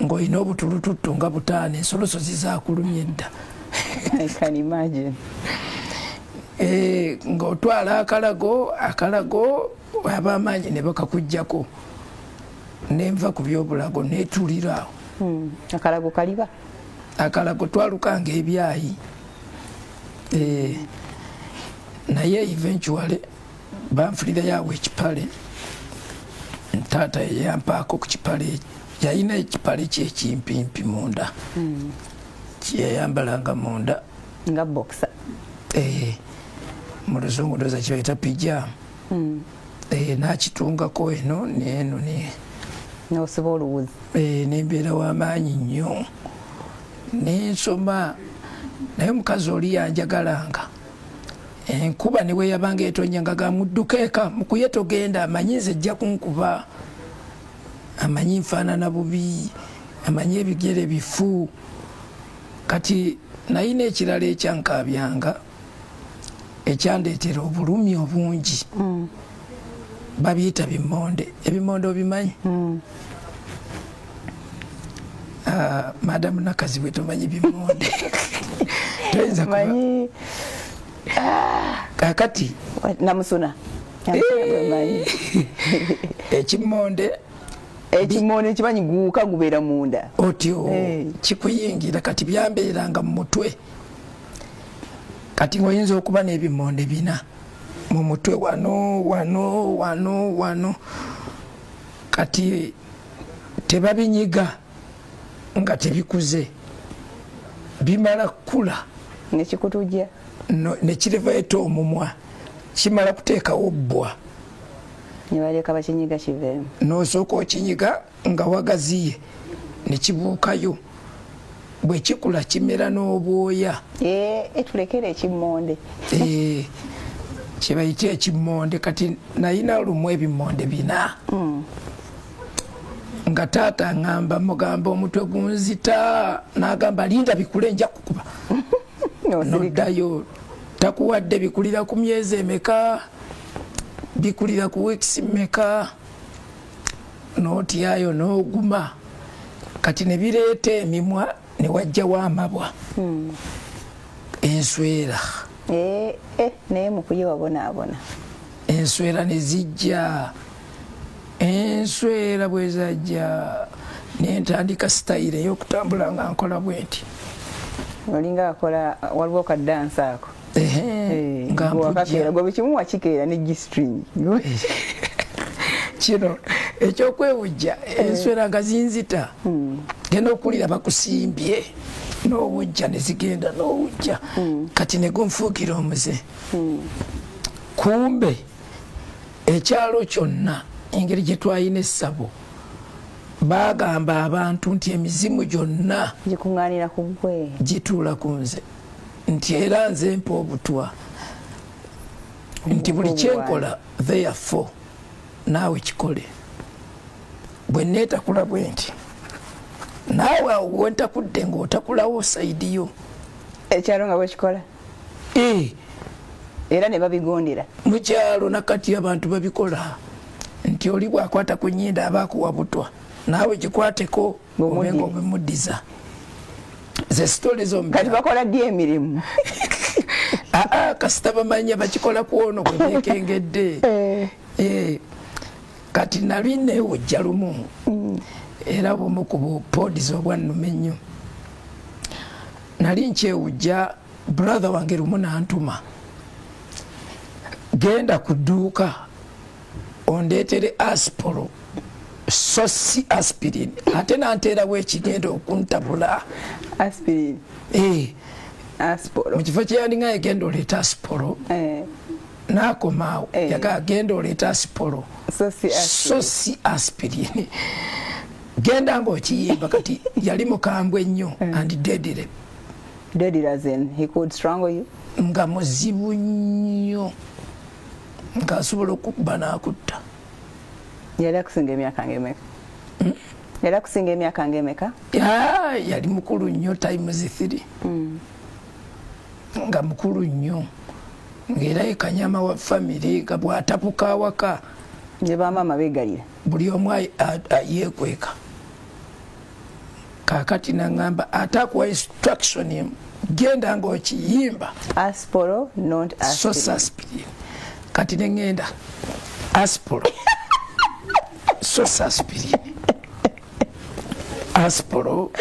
Ng'olina obutulututtu nga butaano, ensolosozi zakulumye dda. I can imagine. Ng'otwala akalago, akalago ab'amaanyi ne bakakugjako, nenva ku byobulago netulira awo. Akalago kaliba? Akalago twalukanga ebyayi. Naye eventually banfulirayo ekipale. Taata yeyampaako ku kipale, yalina ekipale kyekimpimpi munda, kyeyayambalanga munda. Nga boxer. Mu Luzungu ndoza kibayita pyjama. Nakitungako eno neeno ne nosiba oluwuzi. Nembeera w'amaanyi nnyo, nensoma. Naye omukazi oli yanjagalanga, enkuba ne bwe yabanga etonya nga gamudduka eka mukuye togenda, amanyi nze ejja kunkuba, amanyi nfaanana bubi, amanyi ebigere bifu. Kati nayina ekirala ekyankabyanga, ekyandeetera obulumi obungi. Babiyita bimonde. Ebimonde obimanyi? Madamu Nakazi, bwe tomanyi bimonde toyinza kuba. Manyi. Kakati Namusuna. Manyi. Ekimonde. Ekimonde kimanyi, guwuka gubeera munda. Otyo. Kikuyingira. Kati byambeeranga mu mutwe. Kati ngaoyinza okuba n'ebimonde bina mu mutwe, wano, wano, wano, wano. Kati tebabinyiga nga tebikuze, bimala kukula. Nekikutujja. Nekirevaeta omumwa, kimala kuteekawo bbwa. Nebaleka bakinyiga kiveemu. Nosooka okinyiga nga wagaziye, nekibuukayo. Bwe kikula kimera n'obwoya. Tulekere ekimonde. Kyebayita ekimonde. Kati nayina lumu ebimonde bina, nga taata ŋŋamba, mugamba omutwe gunzita, n'agamba linda bikule nja kukuba. Noddayo takuwadde. Bikulira ku myezi emeka? Bikulira ku weeks meka? N'otyayo n'oguma. Kati ne bireeta emimwa, ne wajjawo amabwa, enswera. Naye mukuye wabonaabona. Enswera ne zijja. Enswera bwe zajja, nentandika sitayiro ey'okutambula nga nkola bwe nti. Olinga akola, waliwo ka dance ako. Nga wakakeera gwe kimu wakikeera ne G-string. Kino ekyokwewujja, enswera nga zinzita. Genda okuwulira bakusimbye n'owujja, ne zigenda n'owujja. Kati ne gunfuukira omuze. Kumbe ekyalo kyonna, engeri gye twalina essabo, bagamba abantu nti emizimu gyonna gikuŋŋaanira ku gwe. Gituula ku nze, nti era nze mpa obutwa, nti buli kyenkola, therefore naawe kikole. Bwe neetakula bwe nti, naawe awo wentakudde ng'otakulawo side yo. Ekyalo nga bwekikola. Era ne babigondera. Mukyalo nakati abantu babikola, nti oli bwakwata ku nyinda aba akuwa butwa, naawe gikwateko obe nga obimuddiza. Ze story. Kati bakola ddi emirimu? Aa, kasita bamanya bakikola ku ono gwe bekengedde. Kati nali neewujja lumu, era bumu ku bupoodizi obwannume ennyo. Nali nkyewujja, brother wange lumu nantuma, genda ku dduuka ondeetere Aspro, so si aspirin. Ate nanteerawo ekigenda okuntabula. Aspirin. Aspro. Mu kifo kyeyandinga egenda oleeta Aspro, nakomaawo. Yagaa genda oleeta Aspro, so si so si aspirin, genda ngaokiyimba. Kati yali mukambwe nnyo and deadly. Deadly as in he could strangle you? Nga muzibu nnyo, ng'asobola okukuba n'akutta. Yali akusinga emyaka ngemeka? Yali akusinga emyaka ngemeka? Yali mukulu nnyo times three. Nga mukulu nnyo, ng'era ye kanyama wa family, nga bw'atapuka awaka ne bamaama beegalira. Buli omu yeekweka. Kakati nangamba ate akuwa instruction emu, genda ng'okiyimba Aspolo not so aspirin. Aspirin. Kati neŋŋenda aspolo so aspirin, aspolo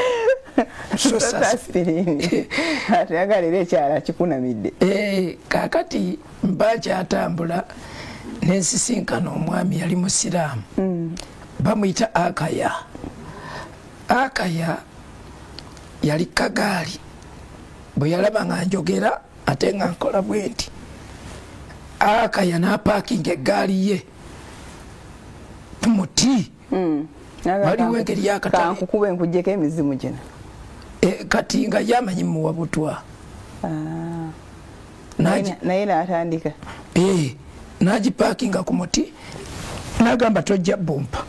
so aspirin. Aspirin. Ate agalera ekyala kikunamidde. Kakati mba kyatambula nensisinkana omwami yali musiraamu, bamuyita Akaya. Akaya yali kagaali, bwe yalaba nga njogera ate nga nkola bwe nti, Akaya n'apaakinga eggaali ye ku muti. Waliwo engeri y'akatale. Kankukube nkuggyeko emizimu gino. Kati nga ye amanyi muwa butwa. Ah. Naye n'atandika. N'agipaakinga ku muti n'agamba tojja bumpa.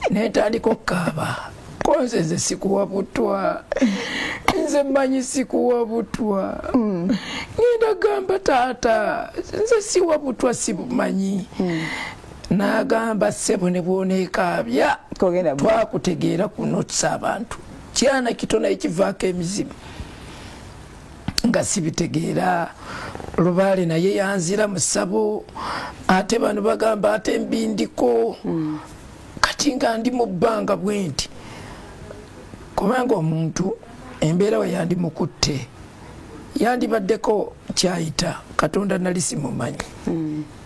Nentandika okukaaba, konze nze sikuwa butwa, nze mmanyi sikuwa butwa. Ngenda gamba taata nze siwa butwa sibumanyi. N'agamba ssebo ne bw'oneekaabya Kogenda twakutegeera kunotsa abantu, kyana kitono ekivaako emizimu nga sibitegeera. Lubaale naye yanzira mu ssabo, ate bano bagamba ate mbindiko. Kati nga ndi mu bbanga bwe nti, kubanga omuntu embeera we yandimukutte yandibaddeko kyayita Katonda nali simumanyi.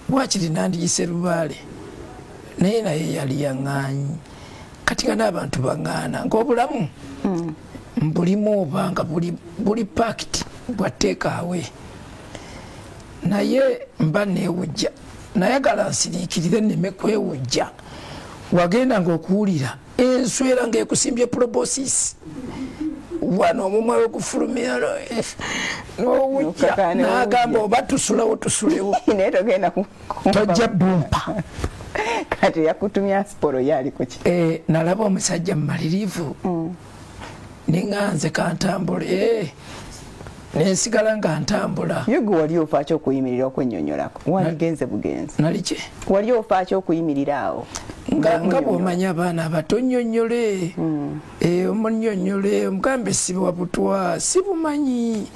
Bwakiri nandiyise lubaale, naye yali yaŋŋaanyi. Kati nga n'abantu baŋŋaana ng'obulamu mbulimu oba nga buli pakiti bwateekaawe, naye mba neewujja, nayagala nsiriikirire nneme kwewujja. Wagenda ng'okuwulira enswera ng'ekusimbye proboscis wano omumwa wegufulumira n'owujja, n'agamba oba tusulewo tusulewo. Naye togenda tojja bumpa. Kati yakutumya Aspolo yali kuki? Nalaba omusajja mumalirivu, neŋŋanze kantambule, nensigala nga ntambula. Ye gwe wali ofaaki okuyimirira okwennyonnyolako? Waligenze bugenzi. Nali ki? Wali ofaaki okuyimirira awo? Nga bw'omanyi abaana abato nnyonnyole, omunnyonnyole omugambe siwa butwa sibumanyi,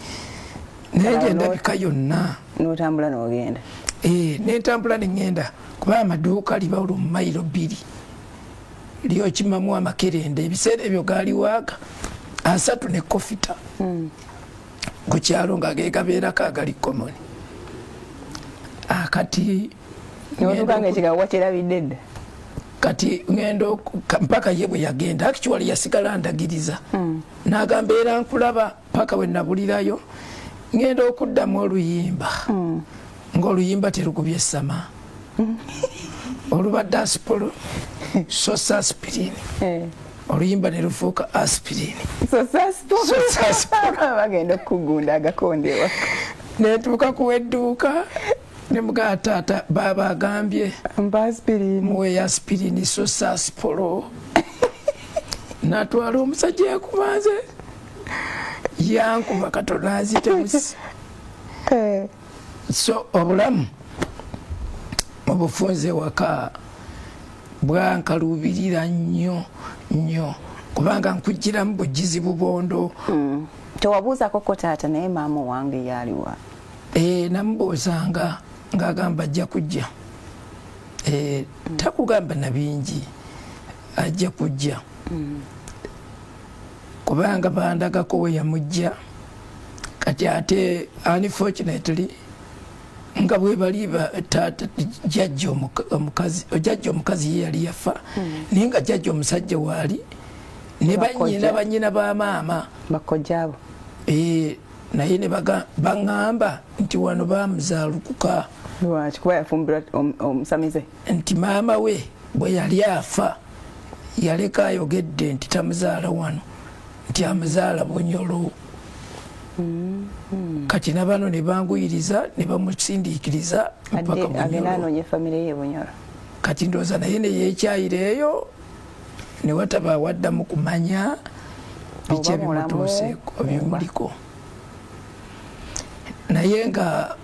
naye gye ndabika yonna. N'otambula n'ogenda? Nentambula ne ŋŋenda, kuba amaduuka liba olwo mu mayiro 2 lyokimamu amakerenda. Ebiseera ebyo gaali waaga 3 ne kofita ku kyalo nga ge gabeerako agali common. Kati N'otuuka nga ekigambo wakyerabidde dda. Kati ŋŋenda mpaka ye bwe yagenda, actually yasigala ndagiriza. N'agamba era nkulaba mpaka we nabulirayo, ŋŋenda okuddamu oluyimba. Ng'oluyimba terukubye ssama. Olubadde Aspolo so aspirin. Oluyimba ne lufuuka aspirin. So aspolo. So aspolo. Bagenda okukugunda agakonde ewaka. Netuuka ku edduuka ne mugamba taata baaba agambye mpa aspirin. Muwe aspirin so aspolo. Natwala omusajja yakubanze yankuba katono azite busi. So obulamu obufunze waka bwankaluubirira nnyo nnyo, kubanga nkugiramu bugizi bubondo. Tewabuuzako ko taata naye maama wange yaliwa? Namubuuzanga ng'agamba ajja kujja. Takugamba na bingi, ajja kujja. Kubanga bandagako we yamujja. Kati ate unfortunately nga bwe bali taata jjajja omukazi, jjajja omukazi ye yali yafa, naye nga jjajja omusajja waali ne bannyina ba maama. Bakojja abo. Naye ne baŋŋamba nti wano baamuzaalukuka. Lwaki? Kuba yafumbirwa omusamize. Nti maama we bwe yali afa yaleka ayogedde nti tamuzaala wano, nti amuzaala Bunyolo. Kati nabano ne banguyiriza ne bamusindiikiriza mpaka Bunyolo. Agenda anoonye famire ye Bunyolo. Kati ndowooza naye ne yeekyayira eyo ne wataba waddamu kumanya biki ebimutuuseeko bimuliko. Naye nga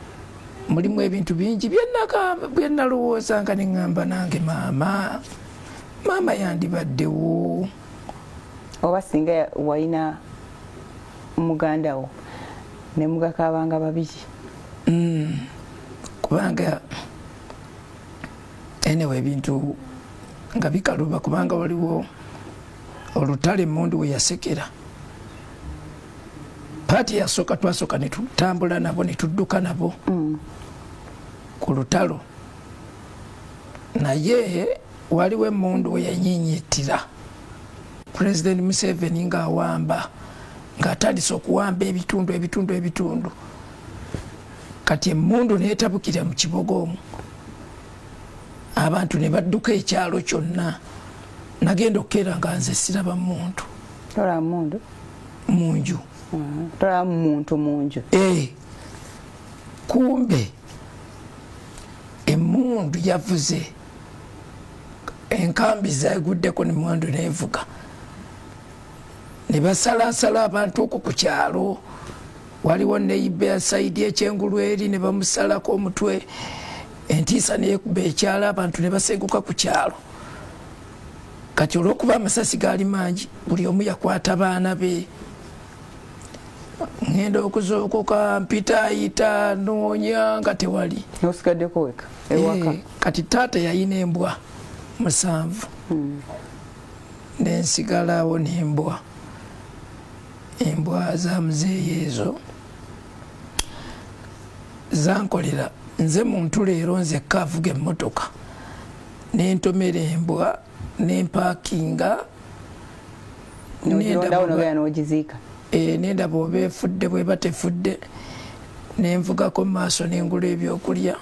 mulimu ebintu bingi bye nalowooza nga ne ŋŋamba nange maama, maama yandibaddewo. Oba singa walina muganda wo ne mugakaabanga babiri. Kubanga anyway ebintu nga bikaluba, kubanga waliwo olutalo emmundu we yasekera. Paati yasooka twasooka ne tutambula nabo ne tudduka nabo ku lutalo, naye waliwo emmundu we yanyinyitira President Museveni ng'awamba, ng'atandise okuwamba ebitundu ebitundu ebitundu. Kati emmundu neetabukira mu kibuga omwo, abantu ne badduka ekyalo kyonna. Nagenda okukeera nga nze siraba muntu. Tolaba mundu? Munju. Tolaba muntu munju. Kumbe emmundu yavuze, enkambi zaguddeko nemundu nevuga, ne basalasala abantu okwo ku kyalo. Waliwo neiba saidi ekyengulu eri ne bamusalako omutwe, entiisa neyekuba ekyalo, abantu ne basenguka ku kyalo. Kati olwokuba amasasi gaali mangi, buli omu yakwata baana be. Ngenda okuzuukuka mpita ayita noonya nga tewali. Nosigaddeko weka ewaka? Kati taata yayina embwa 7, nensigalawo n'embwa. Embwa za muzeeyi ezo zankolera nze muntu leero nzekka avuga emmotoka, nentomera embwa nempaakinga, nendaba oba efudde bweba tefudde, nenvugako mu maaso nengula ebyokulya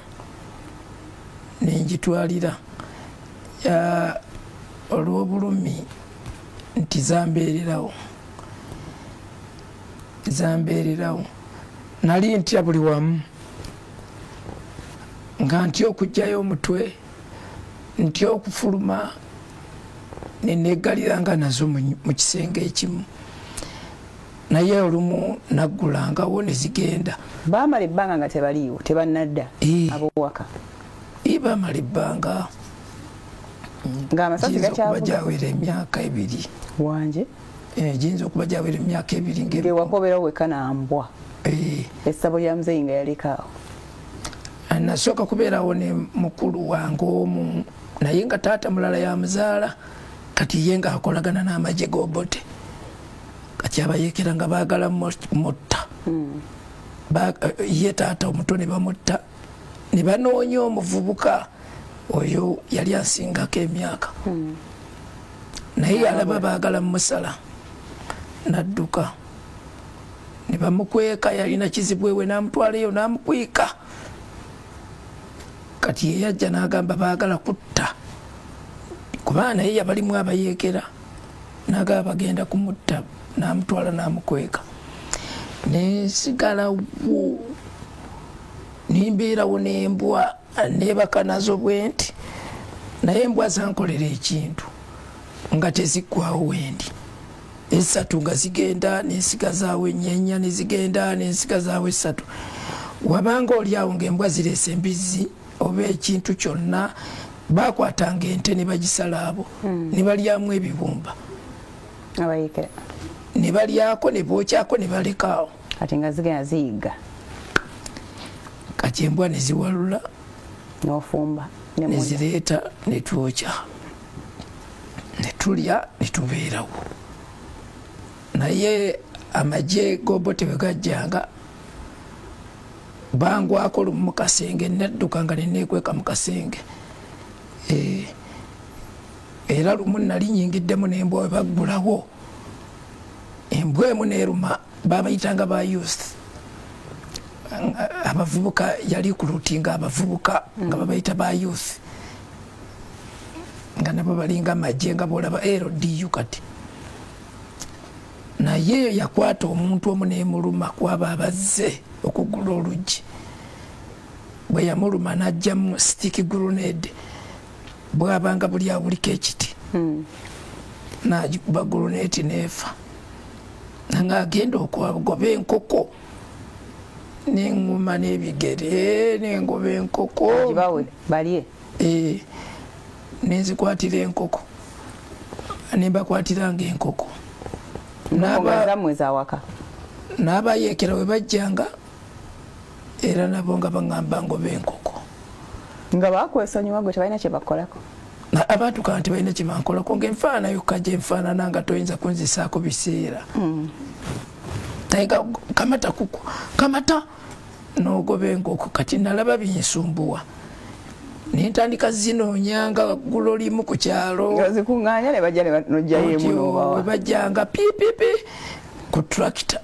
nenjitwalira. Olw'obulumi nti zambeererawo, zambeererawo. Nali ntya buli wamu, nga ntya okuggyayo omutwe, ntya okufuluma, neneegaliranga nazo mu kisenge ekimu. Naye olumu naggulangawo ne zigenda. Baamala ebbanga nga tebaliiwo, tebannadda ab'owaka? Baamala ebbanga ng'amasasi gakyavuga. Gyawera emyaka 2. Wanje? Giyinza okuba gyawera emyaka 2. Ng'ewaka obeerawo wekka na mbwa. Essabo lya muzeeyi nga yalekaawo. Nasooka kubeerawo ne mukulu wange omu, naye nga taata mulala yamuzaala, kati ye ng'akolagana n'amagye g'Obote. Kati abayeekera nga baagala mutta. Ye taata omuto ne bamutta, ne banoonya omuvubuka oyo yali asingako emyaka. Naye yalaba baagala musala, n'adduka. Ne bamukweka, yalina kizibwewe n'amutwalayo n'amukwika. Kati ye yajja n'agamba baagala kutta, kubanga naye yabalimu abayeekera, n'agamba bagenda kumutta, n'amutwala n'amukweka. Nensigalawo nimbeerawo n'embwa neebaka nazo bwe nti, naye embwa zankolera ekintu nga teziggwawo wendi. 3 nga zigenda, nensigazaawo 4 ne zigenda, nensigazaawo 3. Wabanga oli awo ng'embwa zireese embizzi oba ekintu kyonna, bakwatanga ente ne bagisala abo, ne balyamu ebibumba. Abayeekera. Ne balyako ne bookyako ne balekaawo. Kati nga zigenda ziyigga. Kati embwa ne ziwalula, n'ofumba, ne zireeta ne twokya, ne tulya ne tubeerawo. Naye amagye g'Obote bwe gajjanga, bangwako lumu mu kasenge, nedduka nga neneekweka mu kasenge. Era lumu nali nyingiddemu n'embwa we baggulawo, embwa emu n'eruma, babayitanga ba youth, abavubuka, yali kulutinga abavubuka nga babayita ba youth, nga nabo balinga amagye nga bw'olaba LDU kati. Naye yakwata omuntu omu n'emuluma kwaba abazze okugula oluggi. Bwe yamuluma n'aggyamu stick grenade, bw'abanga buli abuliko ekiti, n'agikuba grenade n'efa. Ng'agenda okugoba enkoko, n'eŋŋuma n'ebigere, n'engoba enkoko. Gibawe balye. Nenzikwatira enkoko, ne mbakwatiranga enkoko. N'abayeekera we bajjanga era nabo nga baŋŋamba ngoba enkoko. Nga bakwesonyiwa gwe tebalina kye bakolako. Abantu kaba tebalina kye bankolako, ng'enfaanana yokka gye nfaanana nga toyinza kunzisaako biseera. Naye nga kamata kuko kamata n'ogoba enkoko. Kati nalaba binsumbuwa, nentandika zinoonyanga ggulo limu ku kyalo. Zikuŋŋaanya ne bajja n'oggyayo emu n'obawa. Bwe bajjanga pipipi ku tractor,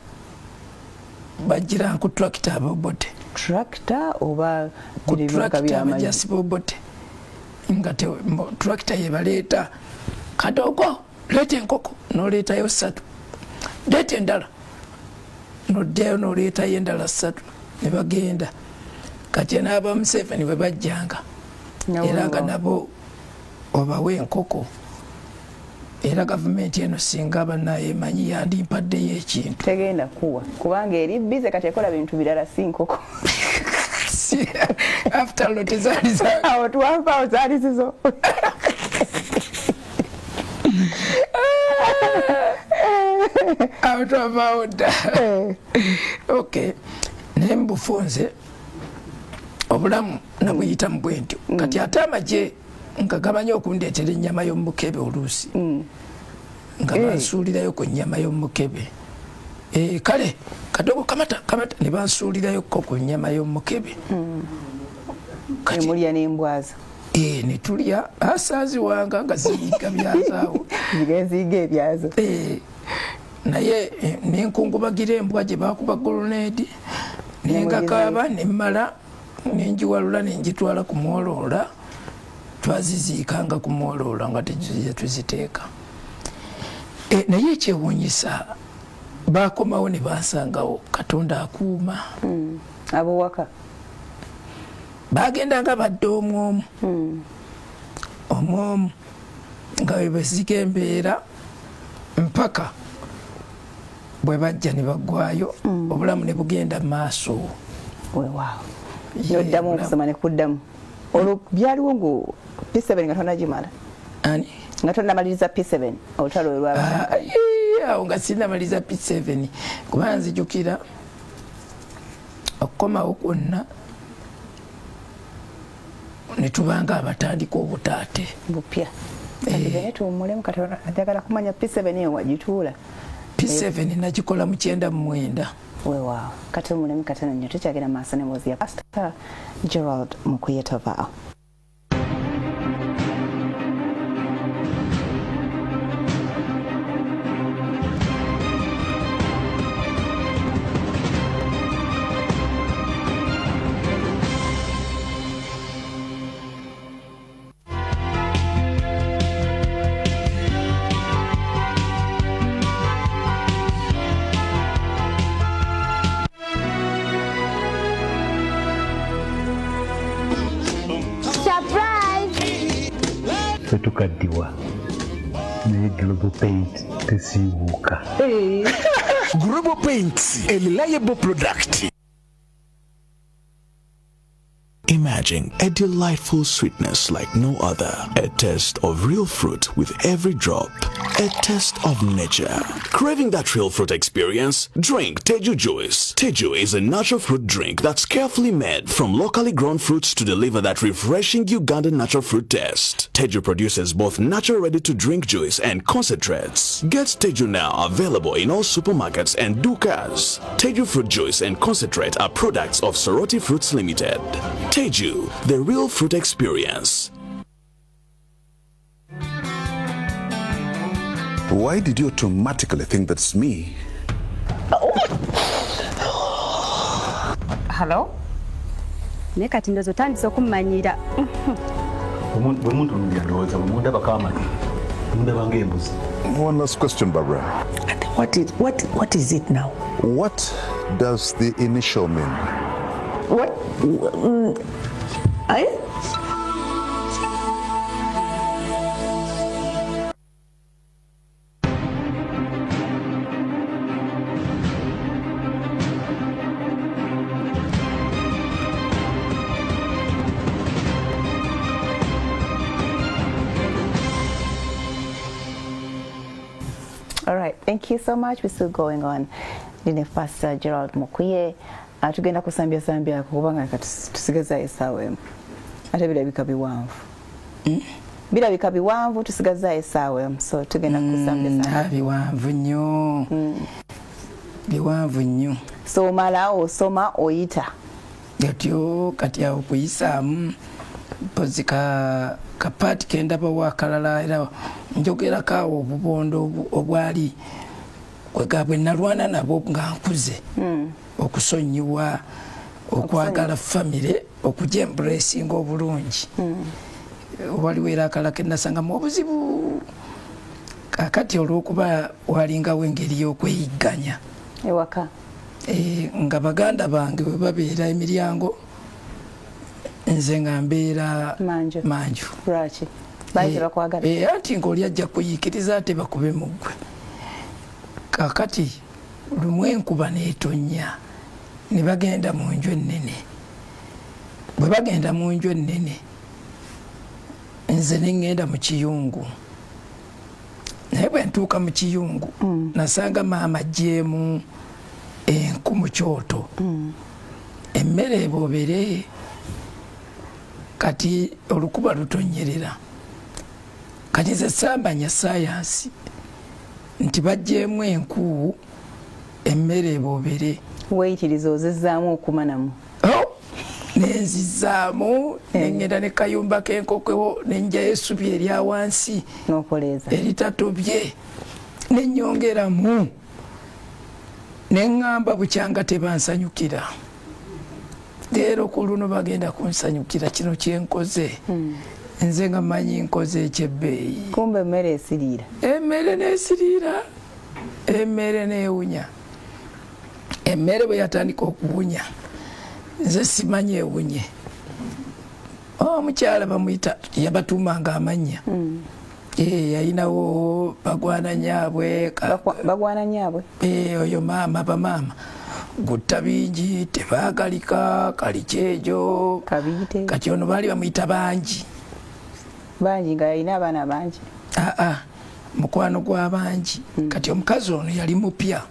bajjira ku tractor abobote. Tractor oba ku tractor abajasi bobote, nga tractor yebaleeta. Kadogo leeta enkoko, n'oleetayo 3, leeta endala, n'oddayo n'oleetayo endala 3, ne bagenda. Kati n'aba Museveni bwe bajjanga era nga nabo obawe enkoko. Era gavumenti eno singa bannaye emanyi yandimpaddeyo ekintu. Tegenda kuwa kubanga eri bize kati ekola bintu birala si nkoko. After all tezaali zange. Awo twavaawo zaali zizo. Awo twavaawo dda. Okay, naye mubufunze obulamu nabuyitamu bwe ntyo. Kati ate amagye nga gamanyi okundeetera ennyama y'omukebe oluusi, nga bansuulirayo ku nnyama y'omukebe. Kale kadogo kamata kamata, ne bansuulirayo ko ku nnyama y'omukebe. Kati mulya n'embwazo. Ne tulya asaaziwanga nga ziyiga byazaawo. Ziyiga ebyazo. Naye nenkungubagira embwa gye baakuba guluneedi, nengakaaba nemmala nenjiwalula nenjitwala ku mwoloola. Twaziziikanga ku mwoloola nga tuziteeka. Naye ekyewuunyisa baakomawo ne bansangawo. Katonda akuuma. Abo waka bagendanga badde omwomu omwomu nga bwe basika embeera mpaka bwe bajja ne baggwayo, obulamu ne bugenda maaso. Weewaawo, noddamu okusoma ne kuddamu. Olwo byaliwo ngu P7 nga tonnagimala? Ani? Nga tonnamaliriza P7 olutalo lwe lwaba? Awo nga sinnamaliriza P7, kuba nzijukira okukomawo kwonna ne tubanga abatandika obutaate bupya. Naye tuwummulemu katono, njagala kumanya P7 eyo wagituula. P7 nagikola mu 99. Weewaawo, katuwummulemu katono nnyo, tukyagenda maaso n'emboozi ya Pastor Gerald Mukuye tovaawo. Tukaddiwa naye Global Paint tesiiwuuka. Global Paint, a reliable product. Imagine a delightful sweetness like no other. A taste of real fruit with every drop. A taste of nature. Craving that real fruit experience? Drink Teju Juice. Teju is a natural fruit drink that's carefully made from locally grown fruits to deliver that refreshing Ugandan natural fruit taste. Teju produces both natural ready-to-drink juice and concentrates. Get Teju now, available in all supermarkets and dukas. Teju fruit juice and concentrate are products of Soroti Fruits Limited. Teju, the real fruit experience. Why did you automatically think that's me? Oh. Hello? Naye kati ndowooza otandise okummanyira. Bwe muntunuulira ndowooza bwe mundaba kaamani, mundaba ng'embuzi. One last question, Barbara. What is it now? What does the initial mean? What? I? All right, thank you so much. We're still going on. Ndine Pastor Gerald Mukuye. Tugenda kusambya sambya kubanga tusigaza essaawa emu. Ate birabika biwanvu. Birabika biwanvu, tusigaza essaawa emu. So tugenda kusambya sambya. Biwanvu nnyo. Biwanvu nnyo. So omala osoma oyita. Gatyo kati awo kuyisaamu mpozi ka kapaati kendabawo akalala, era njogerako awo obubondo obwali bwe nalwana nabwo nga nkuze, okusonyiwa, okwagala famire, okujja embracinga obulungi. Waliwo era akalala ke nasangamu obuzibu kakati olw'okuba walingawo engeri y'okweyigganya ewaka, nga baganda bange bwe babeera emiryango, nze nga mbeera manju. Lwaki? Baali bakwagala? Anti ng'oli ajja kuyiikiriza ate bakube mu ggwe. Kakati lumu enkuba n'etonnya ne bagenda mu nju ennene. Bwe bagenda mu nju ennene, nze ne ŋŋenda mu kiyungu. Naye bwe ntuuka mu kiyungu, nasanga maama aggyeemu enku mu kyoto, emmere eboobere. Kati olukuba lutonyerera. Kati nze sambanya sayansi nti baggyeemu enku emmere eboobere. Weeyitiriza ozizzaamu okumanamu. Nenzizaamu nengenda ne kayumba k'enkoko nenjayo essubi erya wansi n'okoleeza eritatobye, nennyongeramu neŋŋamba bukyanga tebansanyukira, leero ku luno bagenda kunsanyukira kino kyenkoze. Nze nga mmanyi nkoze ekyebbeeyi. Kumbe emmere esiriira. Emmere n'esiriira, emmere n'ewunya. Emmere bwe yatandika okuwunya, nze simanyi ewunye. Omukyala bamuyita, yabatuumanga amannya. Yayinawo bagwana nyaabwe. Bagwana nyaabwe? Oyo maama, bamaama gutta bingi, tebaagalika, kalikyejo. Kabiite. Kati ono baali bamuyita Bangi. Bangi nga yalina abaana bangi? Aa, mukwano gwa Bangi. Kati omukazi ono yali mupya,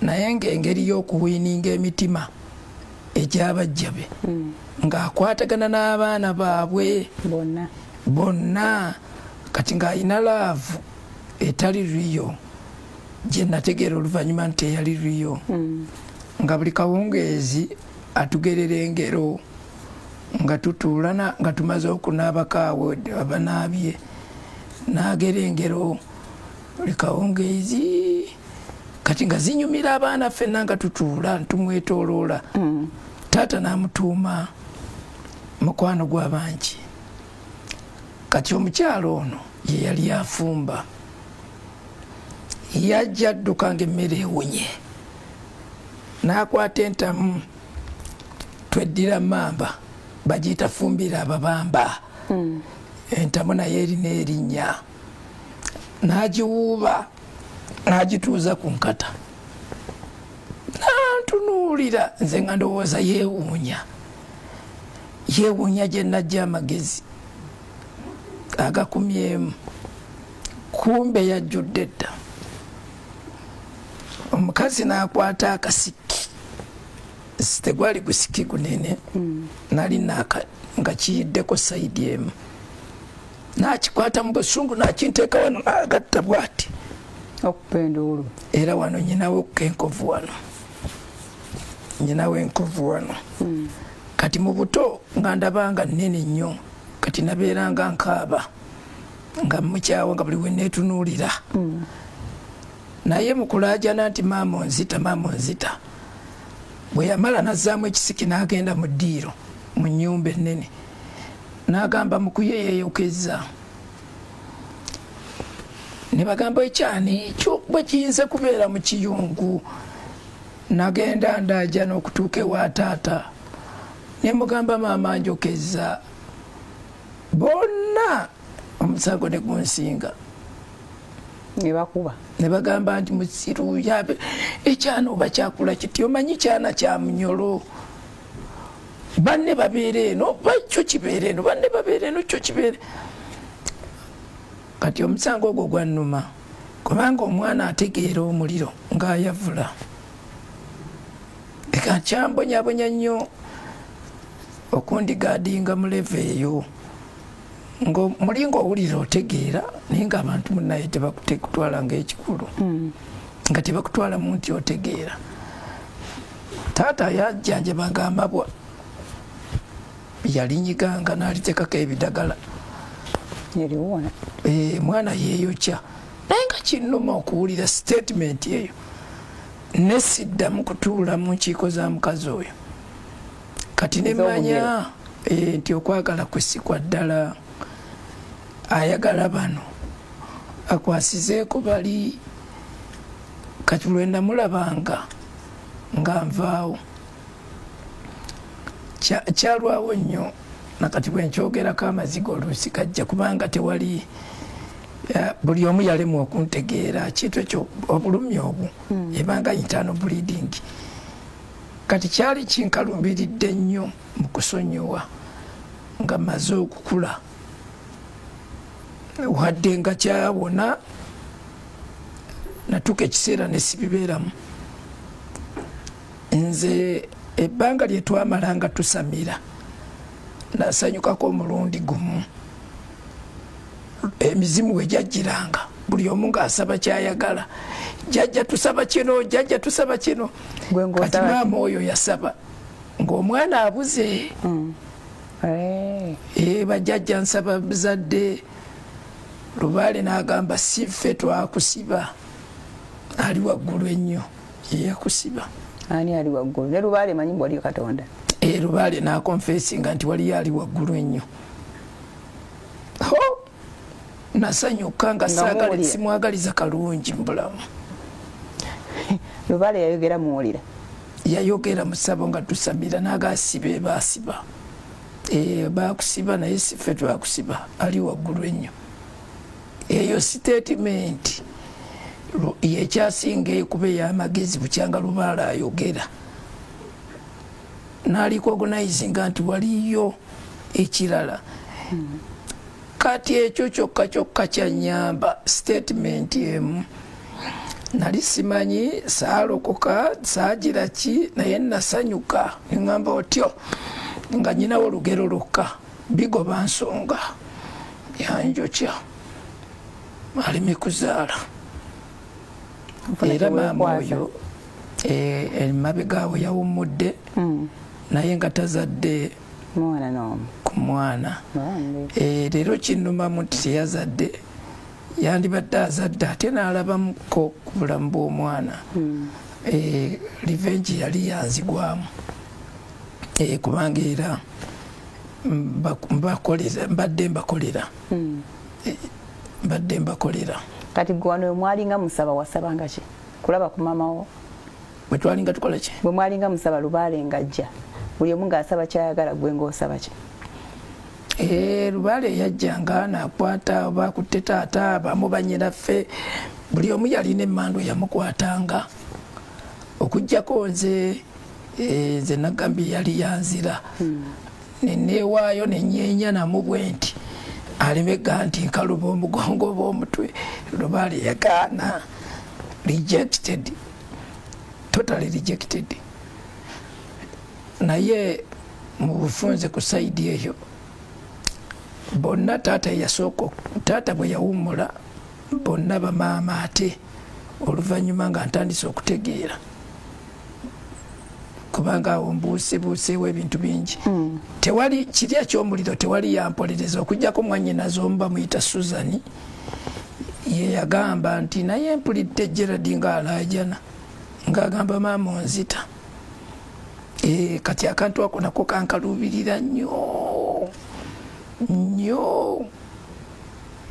naye ng'engeri y'okuwiininga emitima egy'abajja be, ng'akwatagana n'abaana baabwe bonna bonna. Kati ng'alina love etali real, gye nategeera oluvannyuma nti eyali real. Nga buli kawungeezi atugerera engero nga tutuulana nga tumaze okunaabako awo abanaabye, n'agera engero buli kawungeezi. Kati nga zinyumira abaana ffenna nga tutuula ntumwetooloola. Taata n'amutuuma mukwano gw'abangi. Kati omukyalo ono ye yali afumba, yajja adduka ng'emmere ewunye, n'akwata entamu tweddira mamba, bagiyita fumbira ababamba. Entamu naye erina erinnya, n'agiwuuba n'agituuza ku nkata, nantunuulira. Nze nga ndowooza yeewuunya, yeewuunya gye najja amagezi agakumyemu, kumbe yajjudde dda. Omukazi n'akwata akasiki, tegwali gusiki gunene, nali nga kiyiddeko sayidi emu, n'akikwata mu busungu n'akinteeka wano n'agatta bw'ati okupa enduulu. Era wano nyinawo enkovu wano, nyinawo enkovu wano. Kati mu buto nga ndabanga nnene nnyo, kati nabeeranga nkaaba nga mukyawa nga buli we neetunuulira. Naye mukulaajana nti maama onzita, maama onzita. Bwe yamala n'azzaamu ekisiki n'agenda mu ddiiro mu nnyumba ennene, n'agamba Mukuye yeeyokezza. Ne bagamba ekyani bwe kiyinza kubeera mu kiyungu. Nagenda ndaajana okutuuka ewa taata, ne mugamba maama njokezza. Bonna omusango ne gunsinga. Ne bakuba. Ne bagamba nti musiru ekyana oba kyakula kiti, omanyi kyana kya munyolo. Banne babeera eno, bakyo kibeera eno, banne babeera eno, kyo kibeera. Kati omusango ogwo gwannuma. Kubanga omwana ategeera omuliro ng'ayavula. Eka kyambonyabonya nnyo okundigaadinga mu level eyo. Muli ng'owulira otegeera naye ng'abantu munnaye tebakutekutwala ng'ekikulu. Nga tebakutwala mu nti otegeera. Taata yajjanjabanga amabwa. Yalinyiganga n'alitekako ebidagala. Yaliwona. Mwana yeeyokya. Naye nga kinnuma okuwulira statement eyo. Nesiddamu kutuula mu nkiiko za mukazi oyo. Kati ne mmanya nti okwagala kwe si kwa ddala. Ayagala bano akwasizeeko bali. Kati lwe namulabanga nga nvaawo. Kyalwawo nnyo nakati bwe nkyogerako amaziga oluusi gajja kubanga tewali buli omu yalemwa okuntegeera kintu ekyo obulumi obwo ebanga internal bleeding. Kati kyali kinkalumbiridde nnyo mu kusonyiwa nga mmaze okukula. Wadde nga kyawona natuuka ekiseera ne sibibeeramu. Nze ebbanga lye twamala nga tusamira nasanyukako omulundi gumu. Emizimu we gyajjiranga buli omu ng'asaba ky'ayagala. Jjajja tusaba kino, jjajja tusaba kino. Kati maama oyo yasaba ng'omwana abuze. Bajjajja nsaba buzadde. Lubaale n'agamba si ffe twakusiba. Ali waggulu ennyo ye yakusiba. Ani ali waggulu? Ne Lubaale manyi mbu waliyo Katonda. Lubaale n'akonfesinga nti waliyo ali waggulu ennyo. Nasanyuka nga saagala simwagaliza kalungi mu bulamu. Lubaale yayogera muwulira. Yayogera musabo nga tusamira n'agasibe baasiba. Baakusiba naye si ffe twakusiba, ali waggulu ennyo. Eyo statement yekyasinga ekuba ey'amagezi bukyanga Lubaale ayogera. N'alicognizinga nti waliyo ekirala. Kati ekyo kyokka kyokka kyannyamba statement emu. Nali simanyi saalokoka saagira ki naye nasanyuka ne ŋŋamba otyo nga nnyinawo olugero lwokka bigoba nsonga yanjokya aleme kuzaala. Era maama oyo emabega awo yawummudde naye nga tazadde ku mwana. Leero kinnumamu nti teyazadde, yandibadde azadde ate n'alabamuko ku bulamu bw'omwana. Revenge yali yanzigwamu. Kubanga era mbadde mbakolera. Mbadde mbakolera. Kati gwe wano mwalinga musaba wasabanga ki? Kulaba ku maama wo? Bwe twalinga tukola ki? Bwe mwalinga musaba Lubaale ng'ajja. Buli omu ng'asaba ky'ayagala gwe ng'osaba ki? Lubaale yajjanga n'akwata oba akutte taata abamu bannyinaffe buli omu yalina emmandu yamukwatanga. Okuggyako nze nze nagambye yali yanzira. Ne neewaayo ne nyeenya namu bwe nti aleme ga nti nkaluba omugongo oba omutwe. Lubaale yagaana. Rejected. Totally rejected. Naye mu bufunze ku side eyo bonna taata yasooka, taata bwe yawummula bonna bamaama ate oluvannyuma nga ntandise okutegeera kubanga awo mbuusebuuseewo ebintu bingi. Tewali kiri eky'omuliro tewali yampolereza okuggyako mwannyinaze omu bamuyita Susan ye yagamba nti naye mpulidde Gerald ng'alaajana ng'agamba maama onzita. Kati akantu ako nako kankaluubirira nnyo nnyo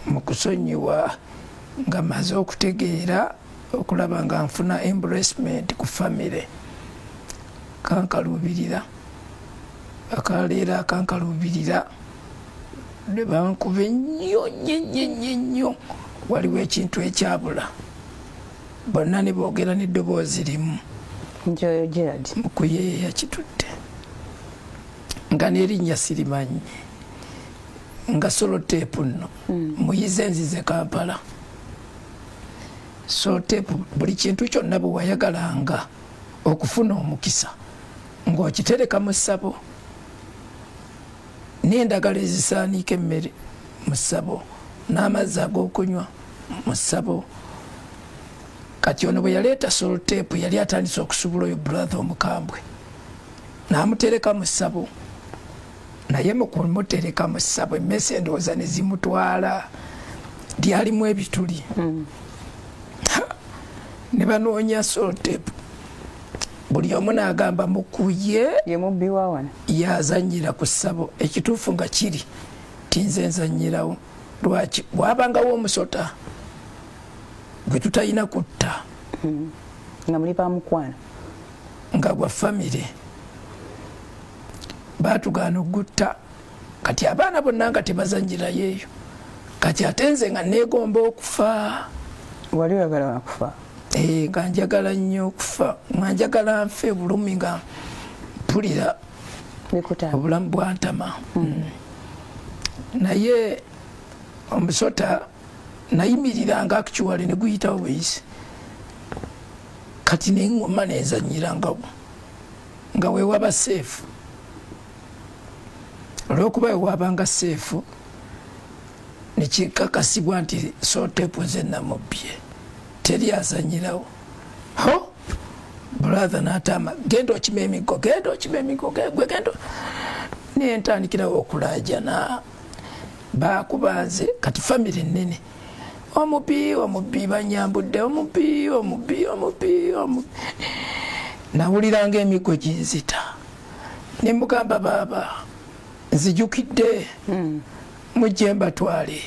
mu kusonyiwa nga mmaze okutegeera okulaba nga nfuna embarrassment ku famire. Kankaluubirira akaleera kankaluubirira ne bankuba ennyo nnyo nnyo nnyo nnyo. Waliwo ekintu ekyabula bonna ne boogera n'eddoboozi limu Nti oyo Gerald. Mukuye yakitutte nga n'erinnya sirimanyi nga soloteepu nno muyize nzize Kampala. Sellotape, buli kintu kyonna bwe wayagalanga okufuna omukisa ng'okitereka mu ssabo, n'endagala ezisaaniika emmere mu ssabo, n'amazzi ag'okunywa mu ssabo. Kati ono bwe yaleeta sellotape, yali atandise okusubula oyo brother omukambwe, n'amutereka mu ssabo. Naye mu kumutereka mu ssabo, emmese endowooza ne zimutwala, lyalimu ebituli. Ne banoonya sellotape, buli omu n'agamba Mukuye Ye mubbi wa wano. yazanyira ku ssabo. Ekituufu nga kiri tinze nzanyirawo. Lwaki? Wabangawo omusota gwe tutalina kutta, Nga muli bamukwano. nga gwa famire, batugaana ogutta. Kati abaana bonna nga tebazanyirayo eyo. Kati ate nze nga neegomba okufa. Wali oyagala wakufa? Eh, nga njagala nnyo okufa, nga njagala nfe bulumi, nga mpulira Bikuta. obulamu bwantama. Naye omusota nayimiriranga actually ne guyitawo buyisi. Kati neŋŋoma nenzanyira nga wewaba safe. Olwokuba wewabanga safe, nekikakasibwa nti sellotape nze namubbye, teri azanyirawo. Ho brother natama, "Genda okima emiggo, genda okima emiggo, gwe genda." Nentandikirawo okulajana, bakuba nze. Kati famire nene, "Omubi, omubi, banyambudde, omubi, omubi, omubi, omubi." Nawuliranga emiggo ginzita. Nemugamba, "Baaba, nzijukidde, mujje mbatwale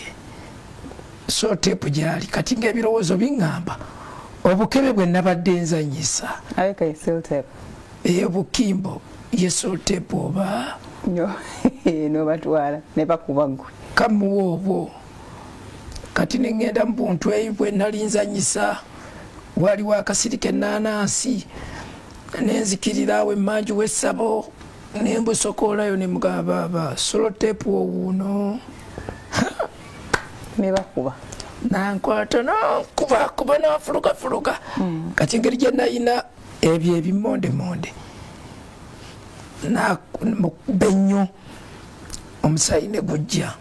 sellotape gyali." Kati ngaebirowoozo biŋŋamba obukebe bwe nabadde nzanyisa Aleka ye sellotape. Obukimbo ye sellotape oba? Nobatwala ne bakuba ggwe. Kamuwa obwo. Kati neŋŋenda mu buntu eyo bwe nali nzanyisa, waliwo akasiri k'ennaanansi, nenzikirira awo emmanju w'essabo, nembusokoolayo, nemugamba, "Baaba, sellotape owuuno." Ne bakuba. Nankwata, nankuba kuba, nanfulugafuluga. Kati engeri gye nayina ebyo ebimondemonde, mukuba ennyo, omusaayi ne gujja.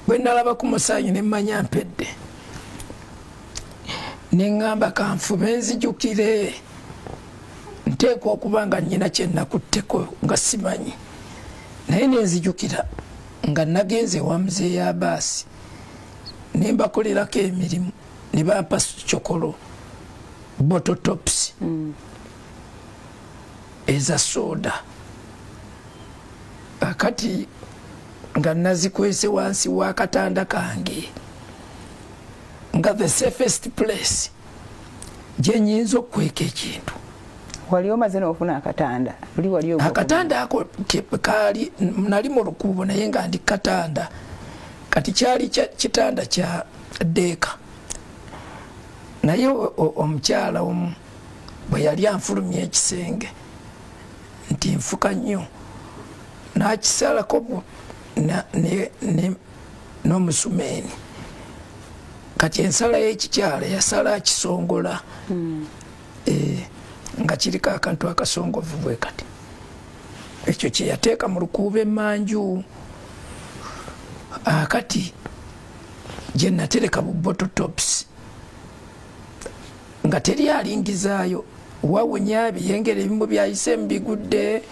Bwe nalaba ku musaayi, ne mmanya mpedde. Neŋŋamba, kanfube nzijukire, nteekwa okuba nga nnyina kye nakutteko nga simanyi. Naye nenzijukira nga nagenze ewa muzeeyi Abaasi, ne mbakolerako emirimu, ne bampa cokolo, bottle tops eza soda. Akati nga nazikwese wansi w'akatanda kange, nga the safest place gye nyinza okukweka ekintu. Wali omaze n'ofuna akatanda luli wali ogwa? Akatanda ako kaali, nali mu lukuubo, naye nga ndi katanda. Kati kyali kitanda kya decker, naye omukyala omu bwe yali anfulumya ekisenge nti nfuka nnyo, n'akisalako n'omusumeeni. Kati ensala y'ekikyala yasala akisongola. Nga kiriko akantu akasongovu bwe kati. Ekyo kyeyateeka mu lukuubo emmanju akati gye natereka bu bottle tops, nga teri alingizaayo. Wawunya ebiyengere ebimu byayise mubigudde,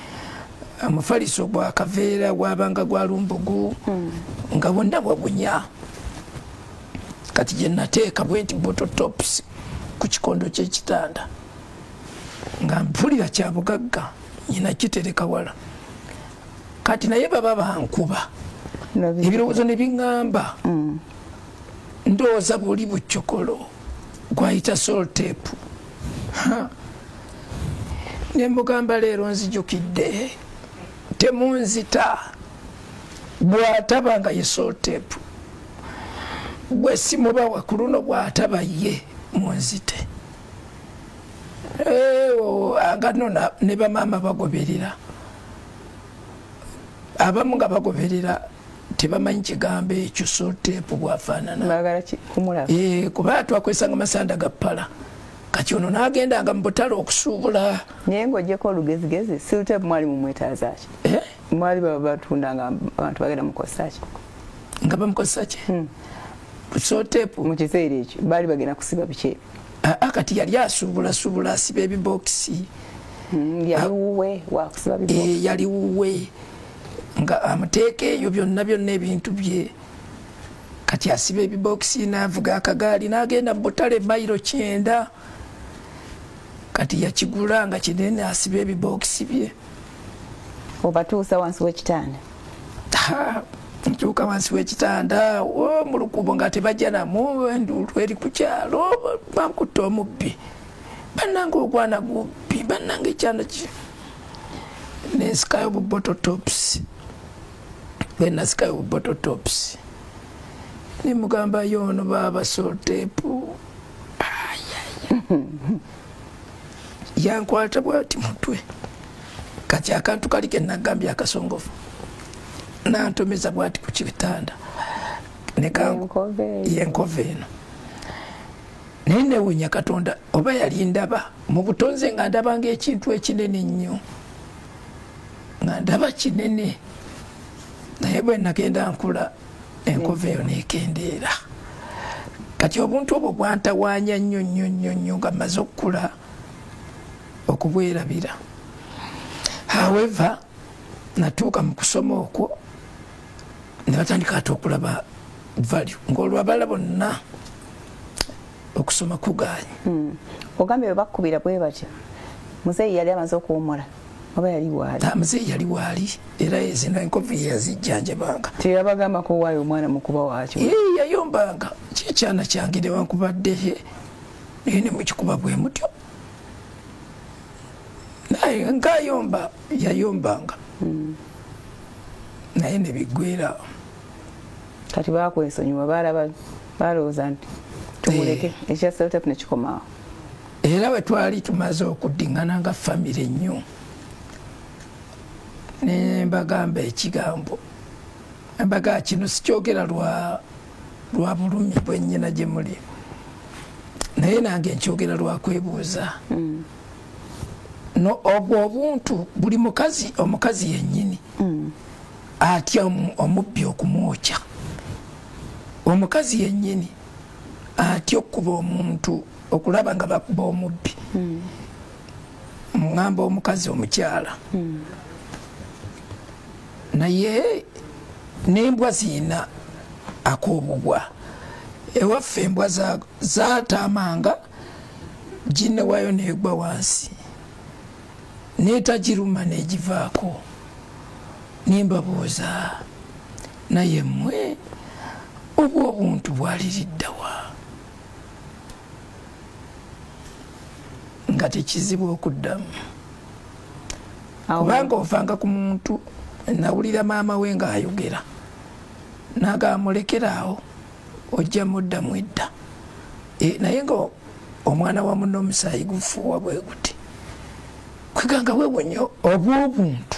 omufaliso gwa kaveera gwabanga gwa lumbugu, nga bwonna bwagunya. Kati gye nateeka bwe nti bottle tops ku kikondo kyekitanda, nga mpulira kya bugagga, nyina kitereka wala. Kati naye baba bankuba, ebirowoozo ne biŋŋamba, ndowooza buli bucokolo gwayita sellotape. Ne mugamba, "Leero nzijukidde, temunzita. Bw'ataba nga ye sellotape bwe simubawa ku luno, bw'ataba ye, munzite." Nga no ne bamaama bagoberera, abamu nga bagoberera Tebamanyi kigambo ekyo Sotepu bwafaanana. Baagala kumulaba. Kuba twakozesanga masanda ga ppala. Kati ono n'agendanga mu butale okusuubula. Naye ng'oggyeko olugezigezi, Siltape mwali mumwetaaza ki? Mwali batundanga abantu bagenda mukozesa ki? Nga bamukozesa ki? Sotepu mu kiseera ekyo baali bagenda kusiba biki ebyo? Kati yali asuubulasuubula, asiba ebibokisi. Yali wuwe wakusiba bibokisi. Yali wuwe nga amuteeka eyo byonna byonna ebintu bye. Kati asiba ebibokisi n'avuga akagaali n'agenda mu butale mayiro 90. Kati yakigula nga kinene, asiba ebibokisi bye. Obatuusa wansi w'ekitanda? Ntuuka wansi w'ekitanda mu lukubo nga tebajja namu, enduulu eri ku kyalo, bankutta omubbi, bannange ogwana gubbi, bannange ekyana ki. Nensikayo bu bottle tops. Bwe nasikayo bu bottle tops, nemugamba yoono baaba Sotepu. Yankwata bwati mutwe. Kati akantu kali ke nagambye akasongofu, nantomeza bwati ku kitanda yenkovu eno. Naye newuunya Katonda oba yali ndaba mu butonze nga ndabanga ekintu ekinene nnyo, nga ndaba kinene. Naye bwe nagenda nkula, enkovu eyo nekendeera. Kati obuntu obwo bwantawaanya nnyo nnyo nnyo nnyo nga mmaze okukula okubwerabira. However, natuuka mu kusoma okwo ne batandika ate okulaba value, ng'olwabala bonna okusoma kugaanye. Ogambye bwe bakkubira bwe batyo, muzeeyi yali amaze okuwummula oba yali waali? Muzeeyi yali waali, era ezino enkovu ye yazijjanjabanga. Teyabagambako waayo omwana mukuba waakyo? Yayombanga, kyekyana kyange newankubadde naye ne mukikuba bwe mutyo. Naye ng'ayomba, yayombanga, naye ne biggweera. Kati bakwesonyiwa, balaba balowooza nti tumuleke, ekya Seltape ne kikomaawo. Era bwe twali tumaze okuddiŋŋana nga famire nnyo, ne mbagamba ekigambo, mbaga kino sikyogera lwa bulumi bwe nnyina gye muli, naye nange nkyogera lwa kwebuuza. No obwo obuntu buli mukazi, omukazi yennyini atya omubbi okumwokya. Omukazi yennyini atya okukuba omuntu, okulaba nga bakuba omubbi. Ŋŋamba omukazi omukyala. Naye n'embwa ziyina ak'obubwa. Ewaffe embwa zaatamanga, ginnewayo n'egwa wansi, neetagiruma n'egivaako. Nembabuuza, naye mmwe obwo obuntu bwaliriddawa? Nga tekizibu okuddamu, kubanga ovanga ku muntu. Nawulira maama we ng'ayogera n'agamulekera awo, ojja muddamu edda. Naye nga omwana wa munno omusaayi gufuuwa bwe guti, kweganga weewunya obw'obuntu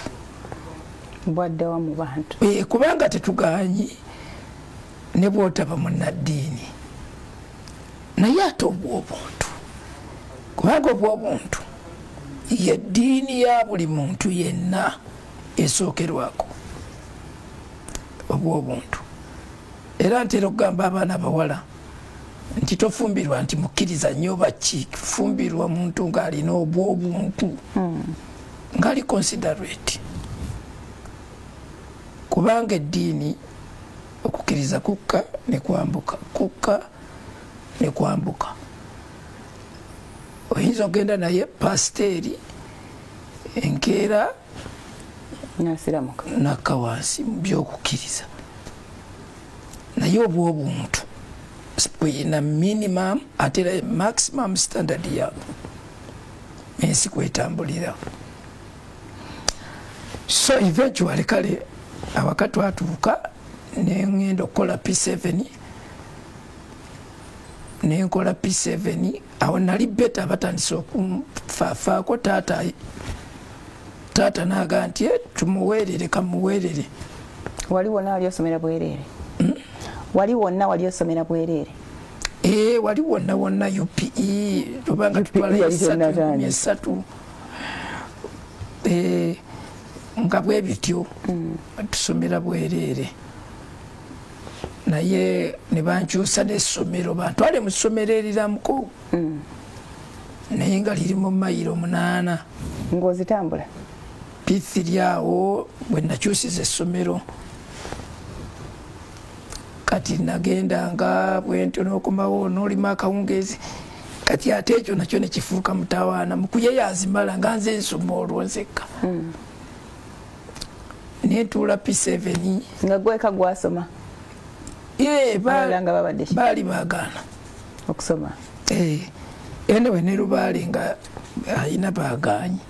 bwaddawa mu bantu. Kubanga tetugaanyi ne bw'otaba munnaddiini, naye ate obw'obuntu, kubanga obw'obuntu ye ddiini ya buli muntu yenna esookerwako, obw'obuntu. Era ntera okugamba abaana abawala nti tofumbirwa nti mukkiriza nnyo baki, fumbirwa muntu ng'alina obw'obuntu, ng'ali considerate, kubanga eddiini okukkiriza kukka ne kwambuka, kukka ne kwambuka. Oyinza okugenda naye pasiteeri, enkeera nasiramuka, nakka wansi mu byokukkiriza. Naye obw'obuntu buyina minimum ate era maximum standard ya ensi kwetambulira. So eventually, kale awaka twatuuka neŋŋenda okukola P7, nenkola P7. Awo nali better, batandise okunfaafaako. Taata naga nti, "Eh, tumuweerere, kamuweerere." Wali wonna wali osomera bwereere? Wali wonna wali osomera bwereere? Wali wonna wonna UPE obanga tutwala esatu nga bwe bityo tusomera bwereere. Naye ne bankyusa n'essomero, bantwale mu ssomero eriramuko naye nga liri mu mayiro 8. Ng'ozitambula? P3 awo bwe nakyusiza essomero. Kati nagendanga bwentyo n'okomawo n'olima akawungeezi. Kati ate ekyo nakyo ne kifuuka mutawaana. Mukuye yazimala nga nze nsoma olwo nzekka. Nentuula P7. Nga gweka gwasoma? Baali baagaana okusoma. Anyway ne Lubaale nga ayina baagaanyi.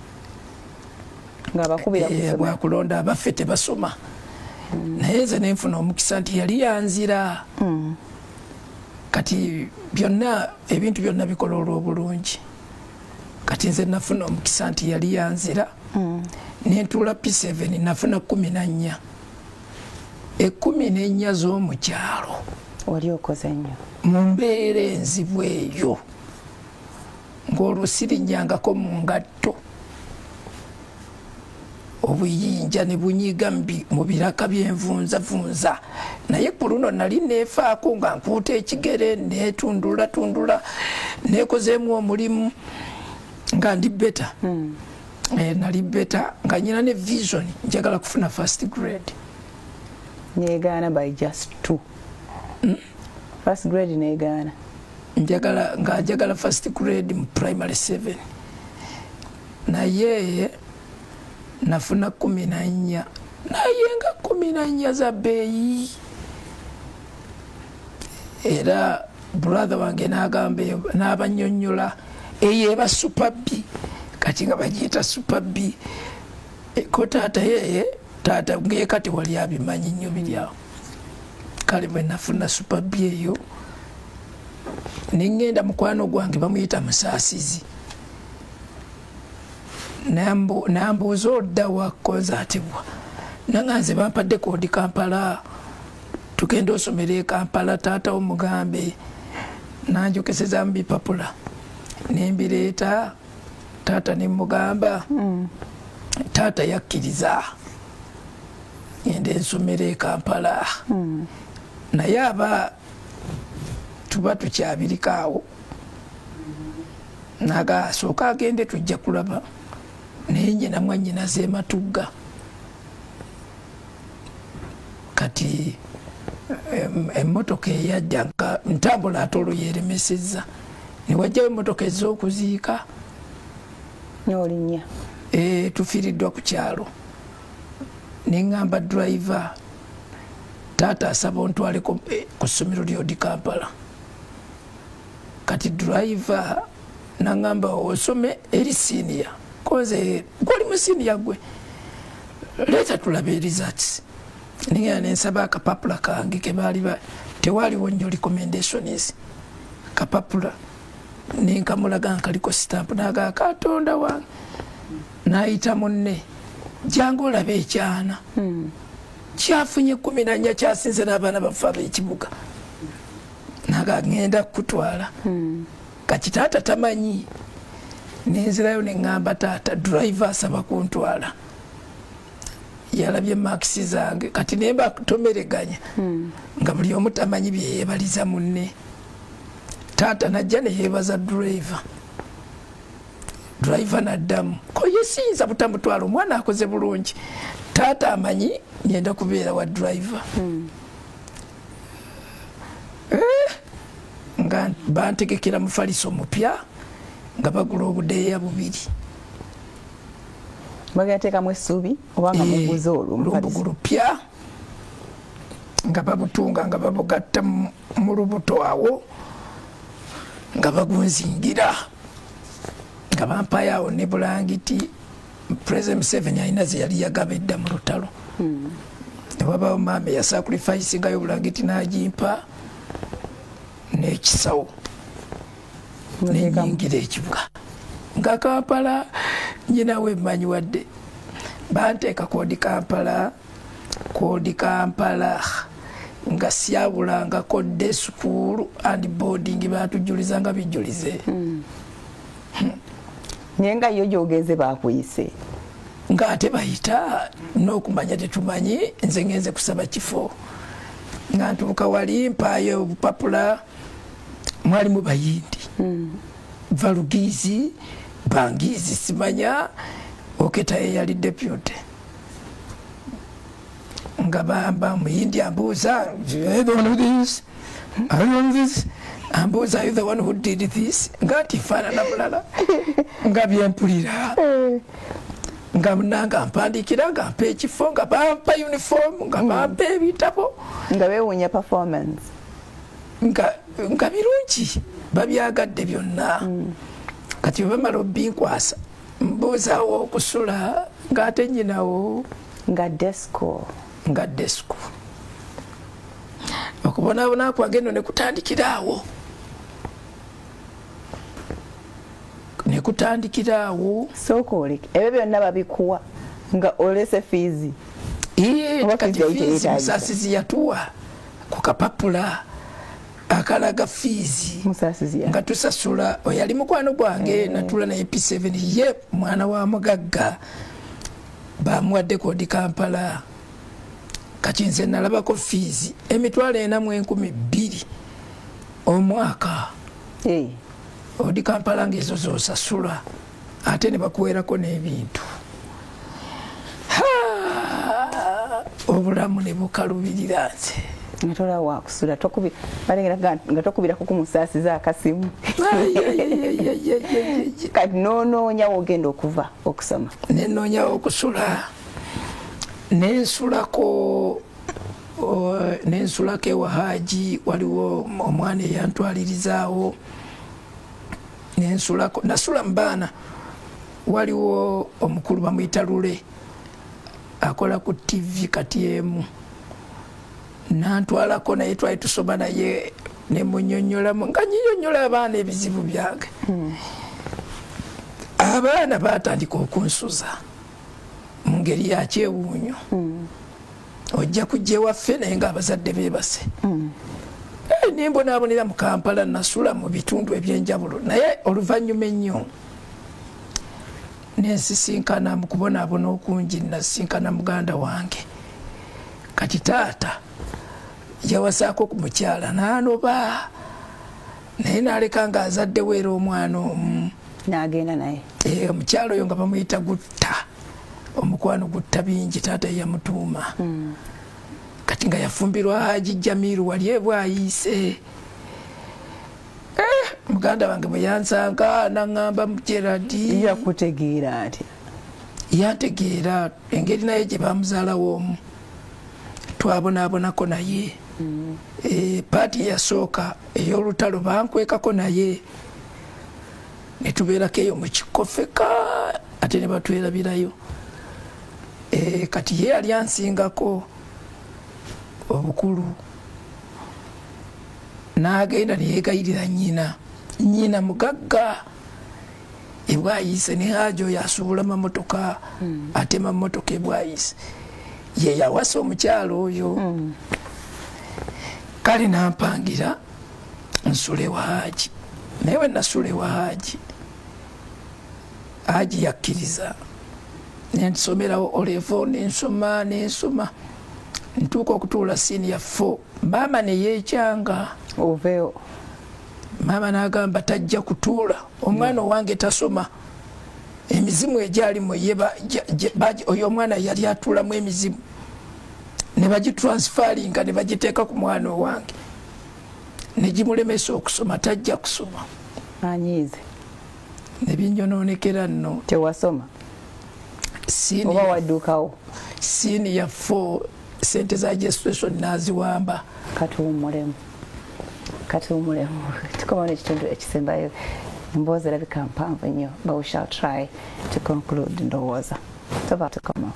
Nga bakubira kusoma. Bwakulonda abaffe tebasoma. Naye nze nenfuna omukisa nti yali yanzira. Kati byonna ebintu byonna bikola olw'obulungi. Kati nze nafuna omukisa nti yali yanzira. Nentuula P7 nafuna 14. 14 z'omukyalo. Wali okoze nnyo. Mu mbeera enzibu eyo ng'olwo sirinnyangako mu ngatto. Obuyinja ne bunyiga mu biraka byenvunzavunza. Naye ku luno nali neefaako nga nkuuta ekigere, neetundulatundula, neekozeemu omulimu nga ndi beta. Nali beta nga nyina ne vision njagala kufuna first grade. Negaana by just 2. First grade negaana. Nga njagala first grade mu primary 7. Naye nafuna 14. Naye nga 14 za bbeeyi. Era brother wange n'agamba n'abannyonnyola eyo eba super B. Kati nga bagiyita super B. Ko taata yeye taata ng'eka tewali abimanyi nnyo biri awo. Kale bwe nafuna super B eyo ne ŋŋenda mukwano gwange bamuyita Musaasizi. Nambuuza odda wakkoza atibwa. Nanga nze bampadde koodi Kampala, tugenda osomera e Kampala taata omugambe. Nanjokeseza mu bipapula ne mbireeta taata ne mugamba. Taata yakkiriza ngende nsomera e Kampala. Naye aba tuba tukyabirika awo naga asooka agende tujja kulaba. Naye nnyina mwannyinaze Matugga. Kati emmotoka eyajja nga ntambula ate olwo yeeremesezza. Ne wajjayo emmotoka ez'okuziika. N'olinnya. Tufiiriddwa ku kyalo. Ne ŋŋamba driver, taata asaba ontwaleko ku ssomero ly'Odi Kampala. Kati driver n'aŋŋamba osome eri senior. Koze gwali mu senior gwe. Leeta tulabe results. Ningenda ne nsaba akapapula kange ke baali tewaliwo nnyo recommendations. Kapapula ne nkamulaga nkaliko stamp n'aga Katonda wange. N'ayita munne, jangu olabe ekyana. Kyafunye 14 kyasinze n'abaana baffe ab'ekibuga. Naga ngenda kutwala. Kati taata tamanyi. Nenzirayo ne ŋŋamba taata driver asaba kuntwala. Yalabye marks zange kati ne mbatomereganya. Nga buli omu tamanyi bye yeebaliza munne. Taata najja ne yeebaza driver. Driver n'addamu ko ye siyinza butamutwala omwana akoze bulungi. Taata amanyi ngenda kubeera wa driver. Nga bantegekera mufaliso mupya nga bagula obudeeya bubiri. Bagateekamu essuubi oba nga muguze olwo omufaliso? Lupya nga babutunga nga babugatta mu lubuto awo nga bagunzingira nga bampayo awo ne bulangiti. President Museveni alina ze yali yagaba edda mu lutalo. Ne wabaawo maama eyasacrificingayo obulangiti n'agimpa n'ekisawo nenyingira ekibuga. Nga Kampala nyina we mmanyi wadde banteeka koodi Kampala Ku Old Kampala nga syabulangako day school and boarding, batujulizanga bijulize. Naye nga yo gyogenze bakuyise? Ng'ate bayita n'okumanya tetumanyi. Nze ngenze kusaba kifo, nga ntuuka wali mpaayo obupapula. Mwalimu Bayindi, Valugizi, Bangizi, simanya Oketa ye yali deputy, nga bamba Muyindi ambuuza, "You the one who this? Are you on this?" Ambuuza, "You the one who did this?" Nga tifaanana mulala, nga byempulira nga munanga mpandiikira, nga mpa ekifo, nga bampa uniform, nga bampa ebitabo. Nga beewuunya performance. Nga birungi, babyagadde byonna. Kati bwe bamala obinkwasa, mbuuzaawo okusula, ng'ate nyinawo. Nga day school. Nga day school. Okubonaabona kwange nno nekutandikiraawo, nekutandikiraawo. Sooka oleke, ebyo byonna babikuwa nga olese fiizi? Oba kati fiizi yali fiizi teyeetaagisa? Musasizi yatuwa ku kapapula akalaga fiizi. Musasizi ya Nga tusasula. Oyo yali mukwano gwange, natula naye P7. Ye mwana wa mugagga, bamuwadde ku Old Kampala. Kati nze nalabako fiizi 402,000 omwaka. Old Kampala, ngaezo zosasula, ate ne bakuweerako n'ebintu. Ha! Obulamu ne bukalubirira nze. Nga tolaba wakusula, balengera nga tokubirako ku Musaasizi akasimu. Ai, ai, ai, ai, ai, ai, ai, ai. Kati noonoonya wogenda okuva okusoma. Nenoonya okusula, nensulako nensulako ewa Haji. Waliwo omwana eyantwalirizaawo, nensulako. Nasula mu baana. Waliwo omukulu bamuyita Lule, akola ku TV kati emu, nantwalako naye. Twali tusoma naye, nemunyonyolamu, nga nyinyonyola abaana ebizibu byange. Abaana batandika okunsuza mu ngeri ya kyewuunyo. Ojja kujja ewaffe naye ngaabazadde beebase. Nembonaabonera mu Kampala, nasula mu bitundu ebyenjawulo. Naye oluvannyuma ennyo nensisinkana, mu kubonaabona okungi, nasisinkana muganda wange. Kati taata yawasaako ku mukyala n'anoba, naye n'aleka ng'azaddewo era omwana omu. N'agenda naye. Omukyalo oyo nga bamuyita Gutta, omukwano Gutta bingi, taata yeyamutuuma. Kati nga yafumbirwa Haji Jamiru wali ebwayiise. Muganda wange bwe yansanga naŋŋamba, "Mugeradi." Yakutegeera atya? Yantegeera engeri naye gye bamuzaalawo omu, twabonaabonako naye. Paati eyasooka ey'olutalo bankwekako naye, netubeerako eyo mu kikofeka, ate ne batwerabirayo. Kati ye yali ansingako obukulu, n'agenda neyegayirira nyina. Nyina mugagga ebwayise, ne Haji oyo asuubula mamotoka, atema mamotoka ebwayise, ye yawasa omukyalo oyo. Kale nampangira nsule wa Haji. Naye we nasula ewa Haji, Haji yakkiriza nensomerawo O level. Nensoma, nensoma, ntuuka okutuula senior 4, maama neyeekyanga. Oveewo. Maama n'agamba, "Tajja kutuula, omwana owange tasoma, emizimu egyalimu ye oyo omwana yali atuulamu emizimu ne bagitransfaringa ne bagiteeka ku mwana owange negimulemesa okusoma, tajja kusoma." Anyiize. Nebinyononekera nno. Tewasoma oba waddukawo? Senior 4, sente za registration naziwamba. Katuwummulemu, katuwummulemu, tukomawo n'ekitundu ekisembayo. Emboozi erabika mpanvu nnyo, but we shall try to conclude. Ndowooza tuba tukomawo.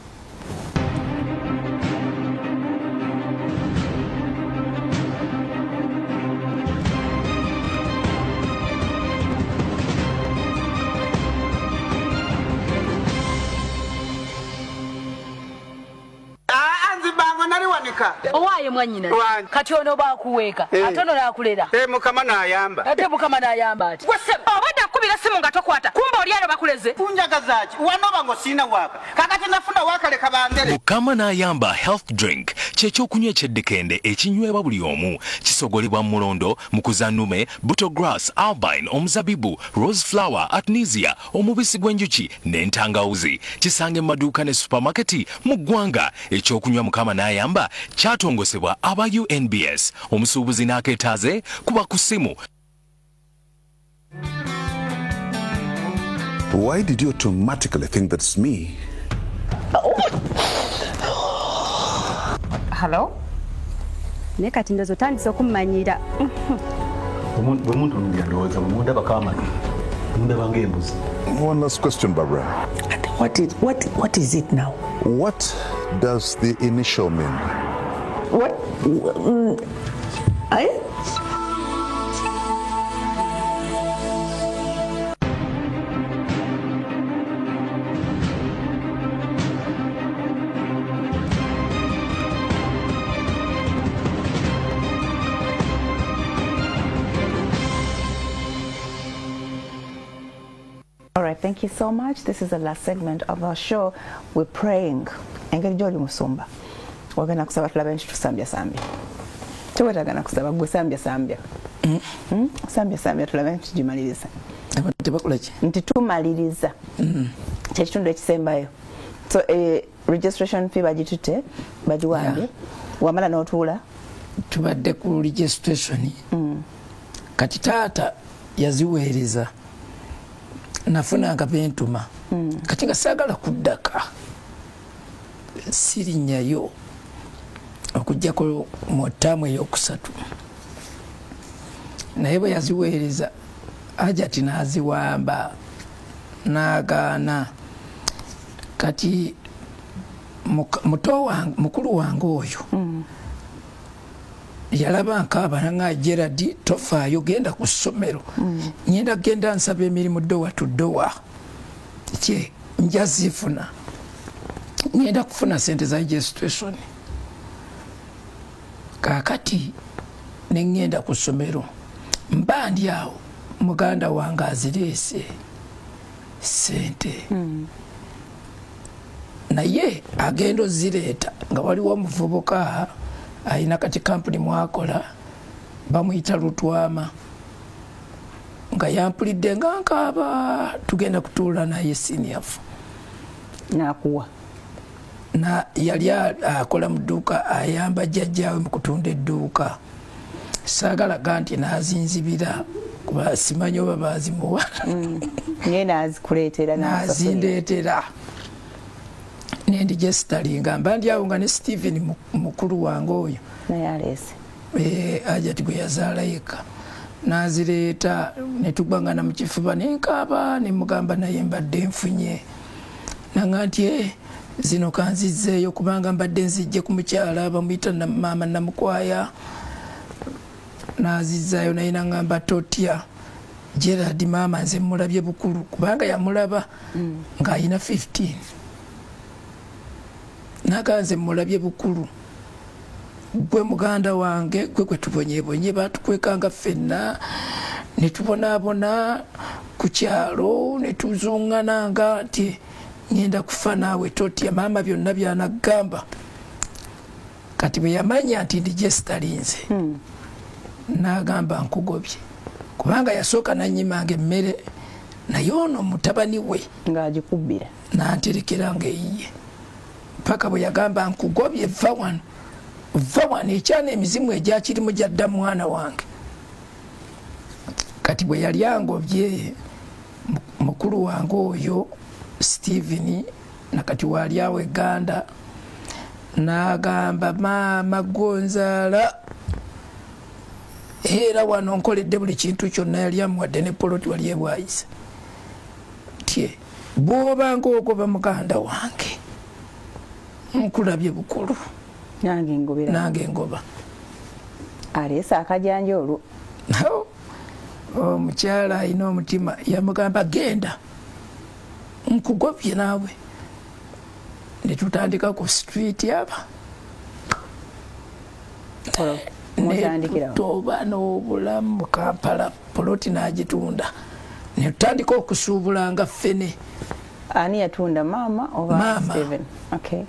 Kika. Owaaye mwannyina. Kati ono baakuweeka. Ate ono n'akulera. Mukama n'ayamba. Ate Mukama n'ayamba ati. Gwe ssebo obadde akubira simu nga tokwata. Kumba oli ano bakuleze. Kunjagaza ki? Wanoba ng'osiina waaka. Kakati nafuna waaka leka bandere. Mukama n'ayamba health drink kyekyokunywa ekyeddekende ekinywebwa buli omu. Kisogolebwa mulondo, mukuzannume, buttlegrass, albine, omuzabibu, rose flower, artemisia, omubisi gw'enjuki n'entangawuzi. Kisange mu maduuka ne supamaketi mu ggwanga. Ekyokunywa Mukama n'ayamba kyatongosebwa aba UNBS. Omusuubuzi n'akeetaaze kuba ku ssimu. Why did you automatically think that's me? Hello? Naye kati ndowooza otandise okummanyira. Bwe muntunuulira ndowooza bwe mundabako amatu, mundaba ng'embuzi. One last question, Barbara. What is it now? What does the initial mean? What? I? All right, thank you so much. This is the last segment of our show. We're praying. Engeri gy'oli musumba. Wagenda kusaba tulabe nti tusambya sambya. Tewetagana kusaba gwe sambya sambya. Sambya sambya tulabe nti tugimaliriza. Tebakola ki? Nti tumaliriza. Kyekitundu ekisembayo. So registration fee bagitutte, bagiwambye. Wamala n'otuula. Tubadde ku registration. Kati taata yaziweereza. Nafunanga bentuma. Kati nga saagala kuddaka. Sirinnyayo okuggyako mu ttaamu ey'okusatu. Naye bwe yaziweereza Hajati n'aziwamba n'agaana. Kati muto wange, mukulu wange oyo yalaba nkaaba nanga Gerard tofaayo genda ku ssomero. Ngenda genda nsaba emirimu dowa to dowa. Kye njazifuna. Ngenda kufuna sente za registration. Kaakati ne ngenda ku ssomero. Mba ndi awo muganda wange azireese sente. Naye agenda ozireeta nga waliwo omuvubuka ayina kati kampuni mwakola bamuyita Lutwama nga yampulidde nga nkaaba tugenda kutuula naye senior nakuwa na yali akola mu dduuka ayamba jjajjaawe mu kutunda edduuka. Saagala nti n'azinzibira kuba simanyi oba baazimuwa. Naye n'azikuleetera n'azindeetera nendigesitalinga mba ndi awo nga ne Stephen mukulu wange oyo naye aleese Hajati gwe yazaala yekka n'azireeta ne tugwangana mu kifuba ne nkaaba ne mugamba naye mbadde nfunye nanga nti zino kanzizzeeyo kubanga mbadde nzijje ku mukyala bamuyita maama Namukwaya n'azizzaayo naye nangamba totya Gerard maama nze mulabye bukulu kubanga yamulaba ng'ayina 15. Naganze mulabye bukulu gwe muganda wange gwe gwe tubonyebonye batukwekanga ffenna ne tubonaabona ku kyalo ne tuzuŋŋananga nti ngenda kufa naawe totya maama byonna byanagamba. Kati bwe yamanya nti ndi gesitalinze n'agamba nkugobye kubanga yasooka nannyimanga emmere naye ono mutabani we ng'agikubbira n'anterekeranga eyiye paka bwe yagamba nkugobye vva wano vva wano ekyana emizimu egyakirimu gyadda mwana wange. Kati bwe yali angobye mukulu wange oyo Stephen nakati wali awo Uganda n'agamba maama gonzaala era wano nkoledde buli kintu kyonna yali amuwadde ne poloti wali ebwayise tye bw'oba ng'ogoba muganda wange nkulabye bukulu nange ngoba. Aleese akajanja olwo. Omukyala alina omutima yamugamba genda nkugobye naawe. Ne tutandika ku street aba Netutoba n'obulamu mu Kampala, poloti n'agitunda, ne tutandika okusuubulanga ffene. Ani yatunda, maama oba Maama. Stephen? Okay.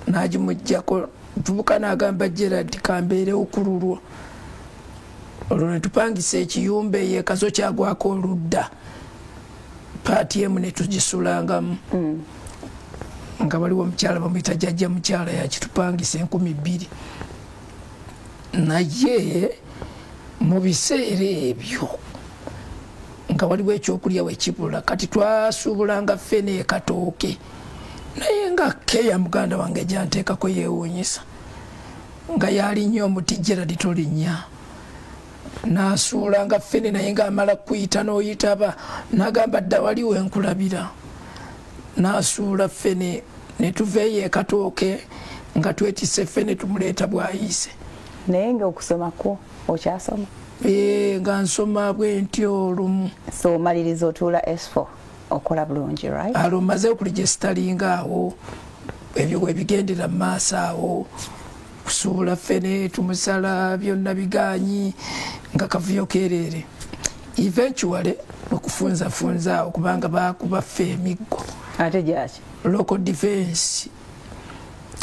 N'agimuggyako tubuka n'agamba Gerard kambeerewo ku lulwo. Olwo ne tupangisa ekiyumba eyo ekazo kyagwako oludda, paati emu ne tugisulangamu, nga waliwo omukyala bamuyita Jjajja Mukyala, yakitupangisa 2000. Naye mu biseera ebyo nga waliwo ekyokulya wekibula, kati twasuubulanga ffene ekatooke, naye nga keya muganda wange gyanteekako yeewuunyisa, nga yalinnya omuti, Gerard tolinnya, n'asuulanga ffene, naye ng'amala kuyita n'oyitaba, n'agamba dda wali wenkulabira, n'asuula ffene, ne tuva eyo ekatooke nga twetisse ffene tumuleeta bw'ayiise. Naye nga okusoma kwo okyasoma? Nga nsoma bwe ntyo olumu. So omaliriza otuula S4, okola bulungi, right? Alo maze okuregisteringa awo, ebyo webigendera mu maaso awo, kusuula ffene tumusala byonna biganyi nga kavuyo kereere. Eventually okufunzafunza awo, kubanga bakuba ffe emiggo. Ate gyaki? Local defense,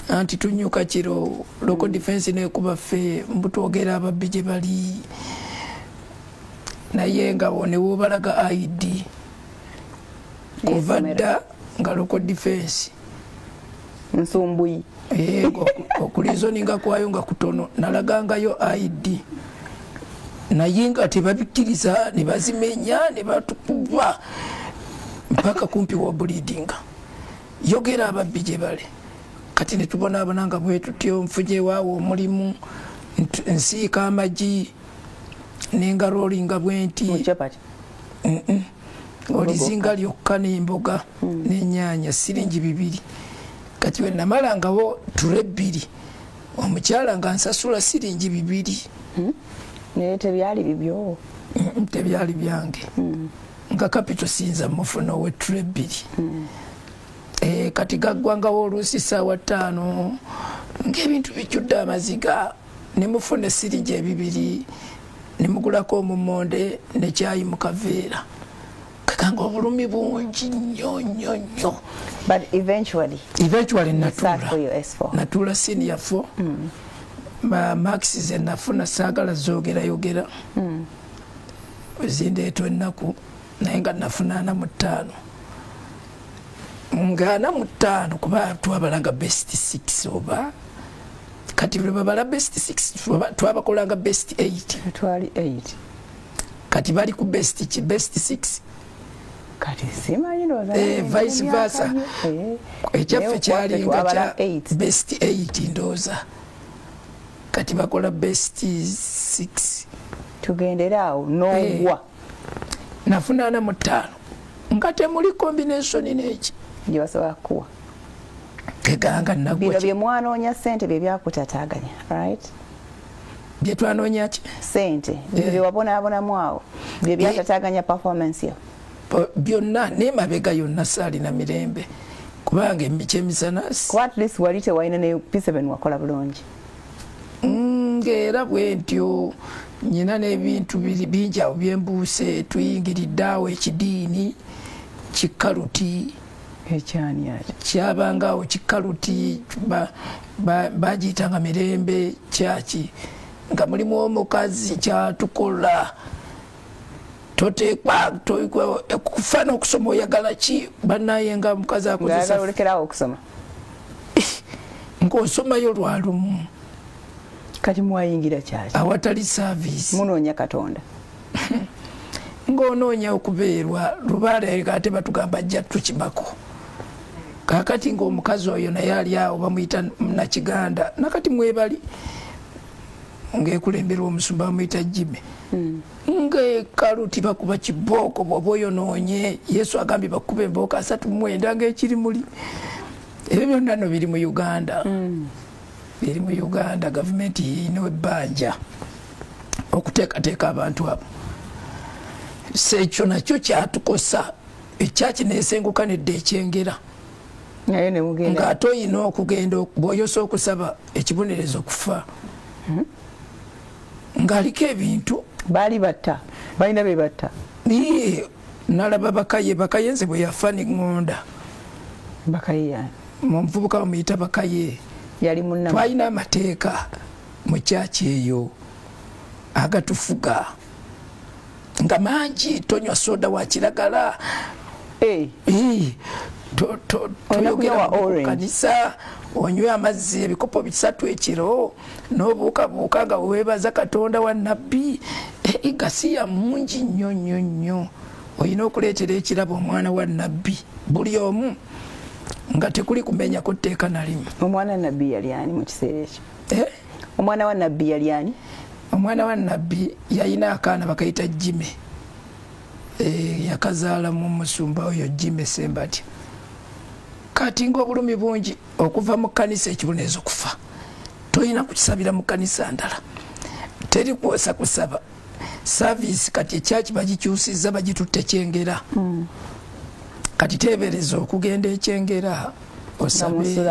anti tunyuka kiro, local defense nekuba ffe mbutwogera ababbi gye bali, naye nga ne wobalaga ID kuva dda nga local defense Nsumbuyi. Okulizoninga kwayo nga kutono, nalagangayo ID, naye nga tebabikkiriza, ne bazimenya ne batukuba mpaka kumpi wa bleedinga, yogera ababbi gye bali. Kati ne tubonaabona nga bwe tutyo, nfunye waawo omulimu, nsiika amagi nengarolinga bwenti olizinga lyokka n'emboga n'ennyaanya, siringi 2. Kati we namalangawo ture 2, omukyala nga nsasula siringi 2. Naye tebyali bibyo? Tebyali byange. Nga kapito siyinza mufuna owe ture 2. Kati gaggwangawo oluusi ssaawa 5 ng'ebintu bijjudde amaziga, ne mufuna siringi 2, ne mugulako omumonde ne kyayi mu kaveera. Kakanga obulumi bungi nnyo nnyo nnyo. But eventually, eventually you sat for your S4. Natuula senior 4. Ma marks ze nafuna saagala zoogerayogera, zindeetwa ennaku, naye nga nafuna 45. Nga 45 kuba twabalanga best 6, oba kati bwe babala best 6 twabakolanga best 8. Twali 8. Kati bali ku best ki? Best 6. Kati simanyi ndowooza Vice emyaka versa. gyo. Ekyaffe Naye kyalinga twabala kya 8. best 8 ndowooza. Kati bakola best 6. Tugendere awo n'ogwa. Nafuna 45 nga temuli combination n'eki gye basobola kukuwa. Keganga nagwa Bino ki? bye mwanoonya ssente bye byakutataaganya, right? Bye twanoonya ki? Ssente. Bino bye wabonaabonamu awo bye byatataaganya performance yo. Byonna n'emabega yonna saalina mirembe, kubanga ekyemisana Kuba at least wali tewalina ne P7 wakola bulungi. Ng'era bwe ntyo nyina n'ebintu biri bingi awo byembuuse, tuyingiridde awo ekidiini kikaluti. Ekyani ate? Kyabanga awo kikaluti, bagiyitanga Mirembe kyaki, nga mulimu omukazi kyatukola toteekwa kufa n'okusoma, oyagala ki bannaye nga mukazi akozesa Ng'ayagala olekerawo okusoma. Ng'osomayo lwalumu. Kati mwayingira kyaki? Awatali service. Munoonya Katonda. Ng'onoonya okubeerwa lubaale, ate batugamba ajja tukimako. Kaakati ng'omukazi oyo naye ali awo bamuyita Nakiganda, nakati mwebali, ng'ekulemberwa omusumba bamuyita Jimmy. Ng'ekaluti bakuba kibooko bw'oba oyonoonye, Yesu agambye bakuba embooko 39 ng'ekiri muli. Ebyo byonna nno biri mu Uganda. Biri mu Uganda, gavumenti erina ebbanja okuteekateeka abantu abo. So ekyo nakyo kyatukosa, ekyaki neesenguka nedda ekyengera. Naye ne mugenda. Ng'ate oyina okugenda bw'oyosa okusaba ekibonerezo kufa. Ng'aliko ebintu. Baali batta, balina be batta. Nalaba Bakaye, Bakaye nze bwe yafa ne ŋŋonda. Bakaye yani? Omuvubuka bamuyita Bakaye. Yali munna. Twalina amateeka mu kyaki eyo agatufuga nga mangi. Tonywa soda wa kiragala, toyogera mu kanisa, onywe amazzi ebikopo 3 ekiro, n'obuukabuuka nga weebaza Katonda wa Nabbi. Gasiya mungi nnyo nnyo nnyo. Olina okuleetera ekirabo omwana wa Nabbi buli omu, nga tekuli kumenyako tteeka na limu. Omwana Nabbi yali ani mu kiseera ekyo? Omwana wa Nabbi yali ani? Omwana wa Nabbi yalina akaana bakayita Jime. Yakazaala mu musumba oyo Jime Sembatya. Kati ng'obulumi bungi okuva mu kkanisa ekibonerezo kufa. Tolina kukisabira mu kkanisa ndala. Teri kwosa kusaba. Service kati ekyaki bagikyusizza bagitutte Kyengera. Kati teebereza okugenda Ekyengera osabe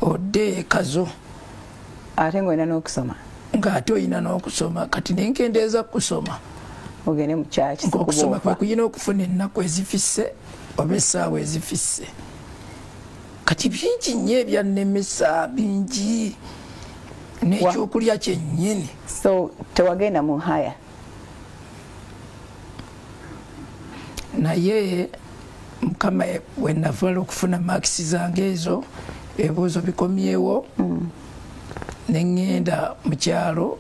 odde Kazo. Ate ng'olina n'okusoma. Ng'ate olina n'okusoma. Kati ne nkendeeza kusoma. Ogende mu kyaki. Ng'okusoma kwe kuyina okufuna ennaku ezifisse oba essaawa ezifisse. Kati bingi nnyo ebyannemesa bingi n'ekyokulya kyennyini. So tewagenda mu haya? Naye Mukama we navala okufuna makisi zange ezo, ebibuuzo bikomyewo, ne ŋŋenda mu kyalo,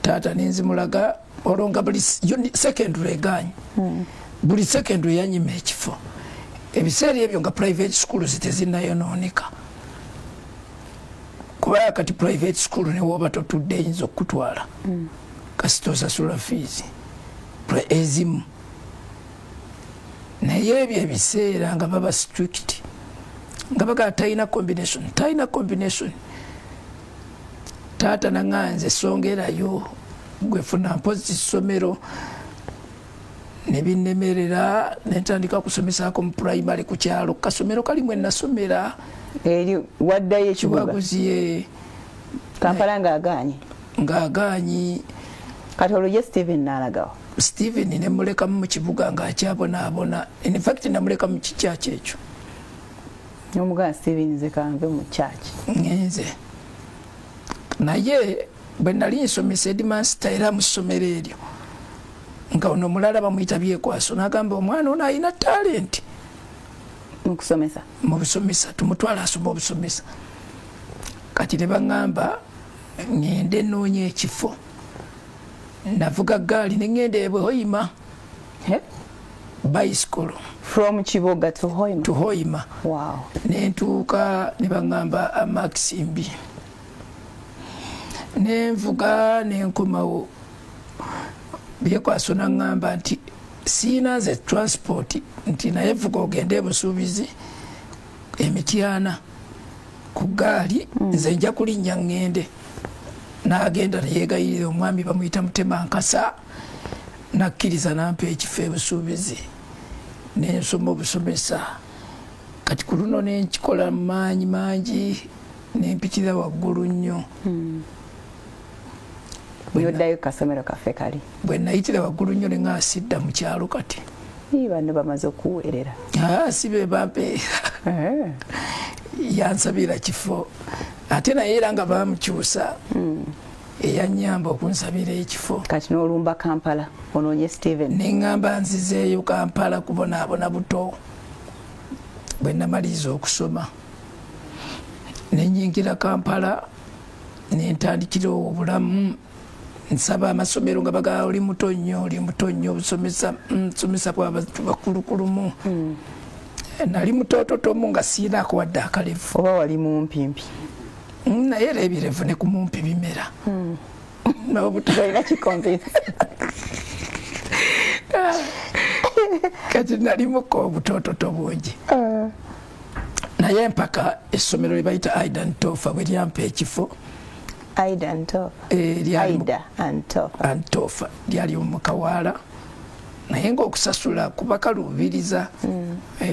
taata ne nzimulaga olwo nga buli secondary egaanyi. Buli secondary yanyima ekifo. Ebiseera ebyo nga private schools tezinnayonooneka. Kuba kati private school ne w'oba totudde eyinza okukutwala. Kasita osasula fees ezimu. Naye ebyo ebiseera nga baba strict, nga bagamba talina combination, talina combination. Taata naŋŋanze songerayo gwe funa mpozi ssomero ne binnemerera ne ntandika okusomesaako mu primary ku kyalo. Kasomero kali mwe nasomera. Eri waddayo ekibuga? Kiwaguzi. Kampala ng'agaanyi? Ng'agaanyi. Kati olwo ye Stephen n'alagawa? Stephen ne mulekamu mu kibuga ng'akyabonaabona. In fact namuleka mu kikyaki ekyo. N'omugamba Stephen nze kanve mu kyaki. Ngenze. Naye bwe nali nsomesa headmaster era mu ssomero eryo, nga ono omulala bamuyita Byekwaso, n'agamba omwana ono alina talenti mu kusomesa, mu busomesa, tumutwale asome obusomesa. Kati ne baŋŋamba ŋŋende nnoonye ekifo. Navuga ggaali ne ŋŋenda e Hoima. Bicycle. From Kiboga to Hoima? To Hoima. Wow. Ne ntuuka ne baŋŋamba amakisi mbi. Ne nvuga ne nkomawo. Byekwaso n'aŋŋamba nti siina nze transport, nti naye vuga ogende e Busuubizi Emityana ku ggaali, nze nja kulinnya ŋŋende. N'agenda ne yeegayirira omwami bamuyita Mutema Nkasa, n'akkiriza n'ampa ekifo e Busuubizi ne nsoma obusomesa. Kati ku luno ne nkikola mu maanyi mangi ne mpitira waggulu nnyo. N'oddayo ku kasomero kaffe kali. Bwe nayitira waggulu nnyo ne nga sidda mu kyalo kati. Bano bamaze okuweerera. Si be bampeera. Yansabira kifo. Ate naye era nga bamukyusa. Eyannyamba okunsabira ekifo. Kati n'olumba Kampala onoonye Stephen. Ne ŋŋamba nzizeeyo Kampala kubonaabona buto. Bwe namaliriza okusoma ne nnyingira Kampala ne ntandikira obulamu. Nsaba amasomero nga bagamba oli muto nnyo, oli muto nnyo, obusomesa, nsomesa bw'abantu bakulukulumu. Nali mutoototomu nga siinaako wadde akalevu. Oba wali mumpimpi? Naye era ebirevu ne ku mumpi bimera. Olina kikonvinsi. Kati nalimuko obutoototo bungi. Naye mpaka essomero lye bayita Aida Ntofa bwe lyampa ekifo. Aida Ntofa. Aida Antofa. Antofa lyali mu Kawaala. Naye ng'okusasula kubakaluubiriza,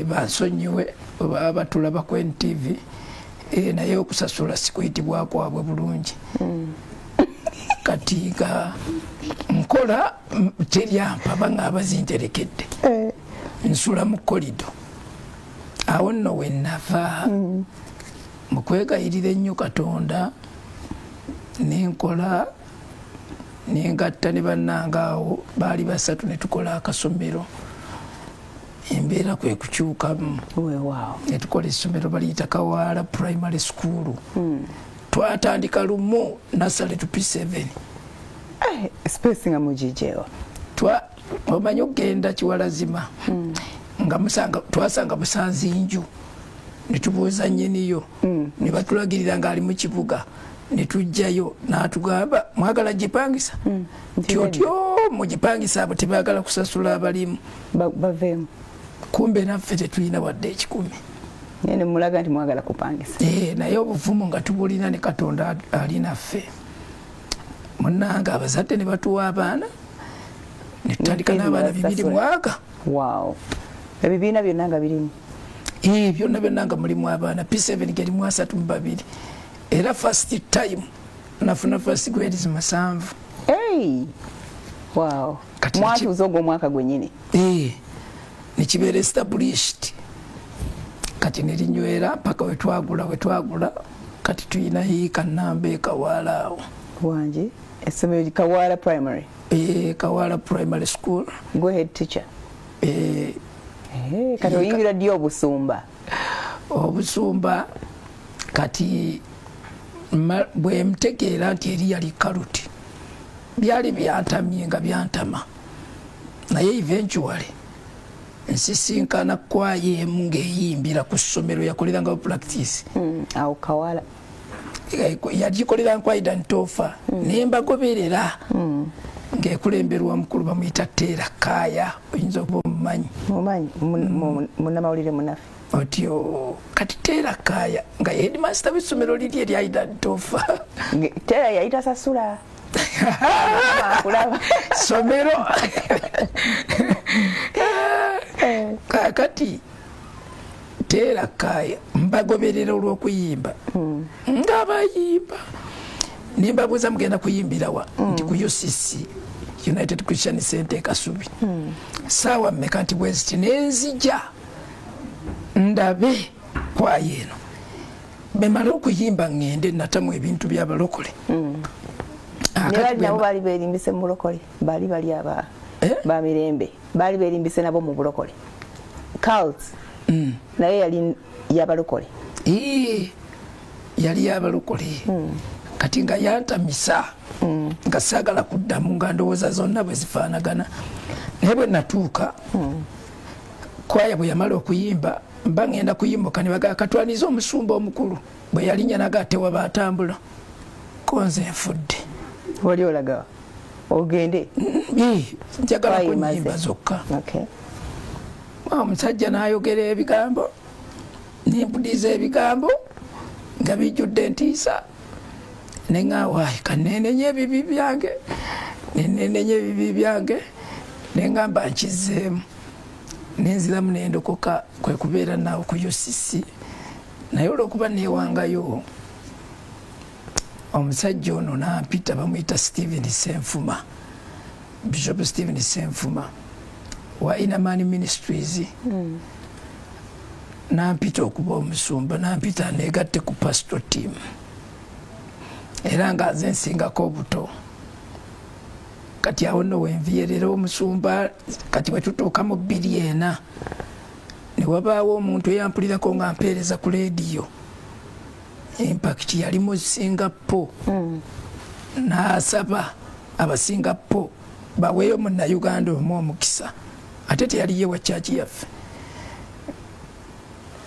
bansonyiwe bwe batulaba ku NTV, naye okusasula si kuyitibwa kwabwe bulungi. Kati nga nkola teryampa banga abazinterekedde. Nsula mu kolido. Awo nno we nava mu kwegayirira ennyo Katonda nenkola nengatta ne bannange awo baali basatu ne tukola akasomero. Embeera kwe kukyukamu. Weewaawo. Ne tukola essomero baliyita Kawaala Primary School. Twatandika lumu nursery to P7. Space nga mugijeewa. Omanyi okugenda Kiwalazima nga twasanga busanzi nju ne tubuuza nnyiniyo ne batulagirira ng'ali mu kibuga ne tujjayo n'atugamba mwagala gipangisa nti otyo mugipangisa abo tebaagala kusasula abalimu baveemu. Kumbe naffe tetulina wadde 10. Naye ne mulaga nti mwagala kupangisa. Naye obuvumu nga tubulina ne Katonda ali naffe. Munnange abazadde ne batuwa abaana ne tutandika n'abaana 2 mwaka. Wow. Ebibiina byonna nga birimu. Byonna byonna nga mulimu abaana. P7 gerimu 32. Era first time nafuna first grade 7. Hey. Wow. Mwatuuza ogwo omwaka gwennyini. Nekibeera established. Kati ne linywera mpaka we twagula kati tulina yiika nnamba e Kawaala awo. Wangi essomero Kawaala Primary. Kawaala Primary School. Go ahead teacher. Kati oyingira ddi obusumba? Obusumba kati bwe mtegeera nti eri yali kaluti byali byantamye nga byantama, naye eventually nsisinkana kwaya emu ng'eyimbira ku ssomero yakoleranga practice. Awo Kawaala yagikolera nkwaida ntofa naye mbagoberera ng'ekulemberwa mukulu bamuyita Teera Kaaya, oyinza okuba omumanyi. Mumanyi munnamawulire munnaffe. Otyo kati Teera Kaaya nga headmaster w'essomero liri erya Aida Ntofa. Teera yali tasasula. Somero. Kati Teera Kaaya mbagoberera olw'okuyimba nga bayimba nimbabuuza mugenda kuyimbira wa nti ku UCC United Christian Center Kasubi. Saawa mmeka nti bweziti nenzija ndabe kwaya eno bemala okuyimba ngende natamu ebintu by'abalokole. Bali nabo baali beerimbise mu bulokole, baali bali aba ba mirembe, baali beerimbise nabo mu bulokole. Cult naye yali yabalokole. Yali yabalokole. Kati nga yantamisa nga saagala kuddamu nga ndowooza zonna bwe zifaanagana. Naye bwe natuuka kwaya bwe yamala okuyimba mba ngenda kuyimbuka ne bagamba katwanize omusumba omukulu bwe yalinnya naga tewaba atambula ko nze nfudde. Wali olaga ogende? Njagala kunyimba zokka. Omusajja n'ayogera ebigambo nempudiza ebigambo nga bijjudde entiisa neŋŋaawa kaneenenye ebibi byange neneenenye ebibi byange neŋŋamba nkizzeemu nenziramu nendokoka kwe kubeera naawe ku UCC. Naye olw'okuba neewangayo omusajja ono n'ampita bamuyita Stephen Senfuma, Bishop Stephen Senfuma wa Inamani Ministries. N'ampita okuba omusumba, n'ampita negatte ku pastor team era nga nze nsingako obuto. Kati awo nno wenviyerera omusumba. Kati bwe tutuuka mu 2004 ne wabaawo omuntu eyampulirako nga mpeereza ku leediyo Impact yali mu Singapore. N'asaba Abasingapore baweeyo munnayuganda omu omukisa, ate teyali wa church yaffe,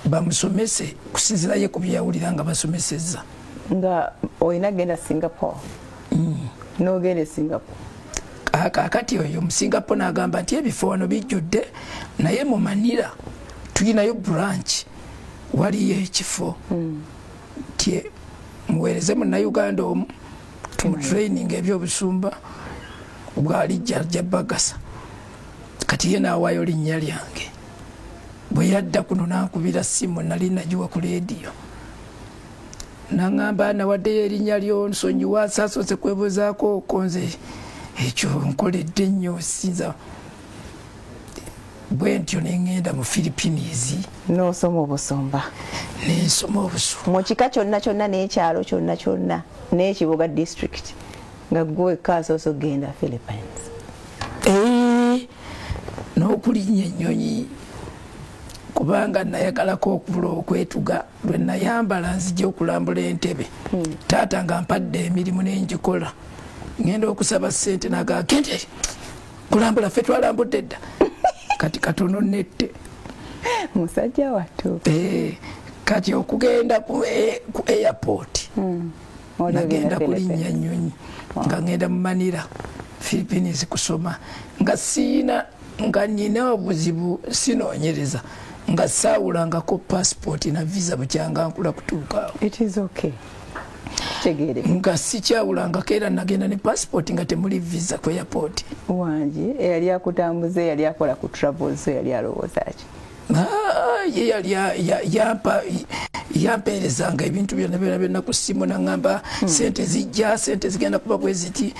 bamusomese kusinziira ku bye yawulira nga basomesezza. Nga olina genda Singapore? N'ogenda e Singapore? Kaakati oyo mu Singapore n'agamba nti ebifo wano bijjudde, naye mu Manila tulinayo branch, waliyo ekifo nti muweereze munnayuganda omu tumutraining ebyobusumba bwalijja ajja bagasa. Kati ye n'awaayo linnya lyange. Bwe yadda kuno n'ankubira simu, nali nagiwa ku leediyo Naŋŋamba nawaddeyo erinnya lyo, nsonyiwa, saasoose kwebuuzaako ko nze ekyo nkoledde nnyo, sinza bwe ntyo. Ne ŋŋenda mu Philippines. N'osoma obusumba. Nensoma obusumba. Mu kika kyonna kyonna n'ekyalo kyonna kyonna n'ekibuga district, nga gwe wekka asoose okugenda Philippines. N'okulinnya ennyonyi, kubanga nayagalako okubula okwetuga lwe nayambala nzija okulambula entebe. Taata nga mpadde emirimu nenjikola, ngenda okusaba ssente nagaa kente kulambula, ffe twalambudde dda. Kati katono nette. Musajja wattu. Kati okugenda ku airport, nagenda kulinnya nnyonyi nga ngenda mu Manila, Philippines, kusoma, nga siina, nga nina obuzibu, sinoonyereza, nga saawulangako passport na visa bukyanga nkula kutuukaawo. It is okay. Kitegeere. Nga sikyawulangako, era nagenda ne passport nga temuli visa ku airport. Wangi, eyali akutambuza, eyali akola ku travels, eyali alowooza ki? Ye yali yampa, yampeerezanga ebintu byonna byonna byonna ku ssimu, naŋŋamba sente zijja, sente zigenda kuba bwe ziti.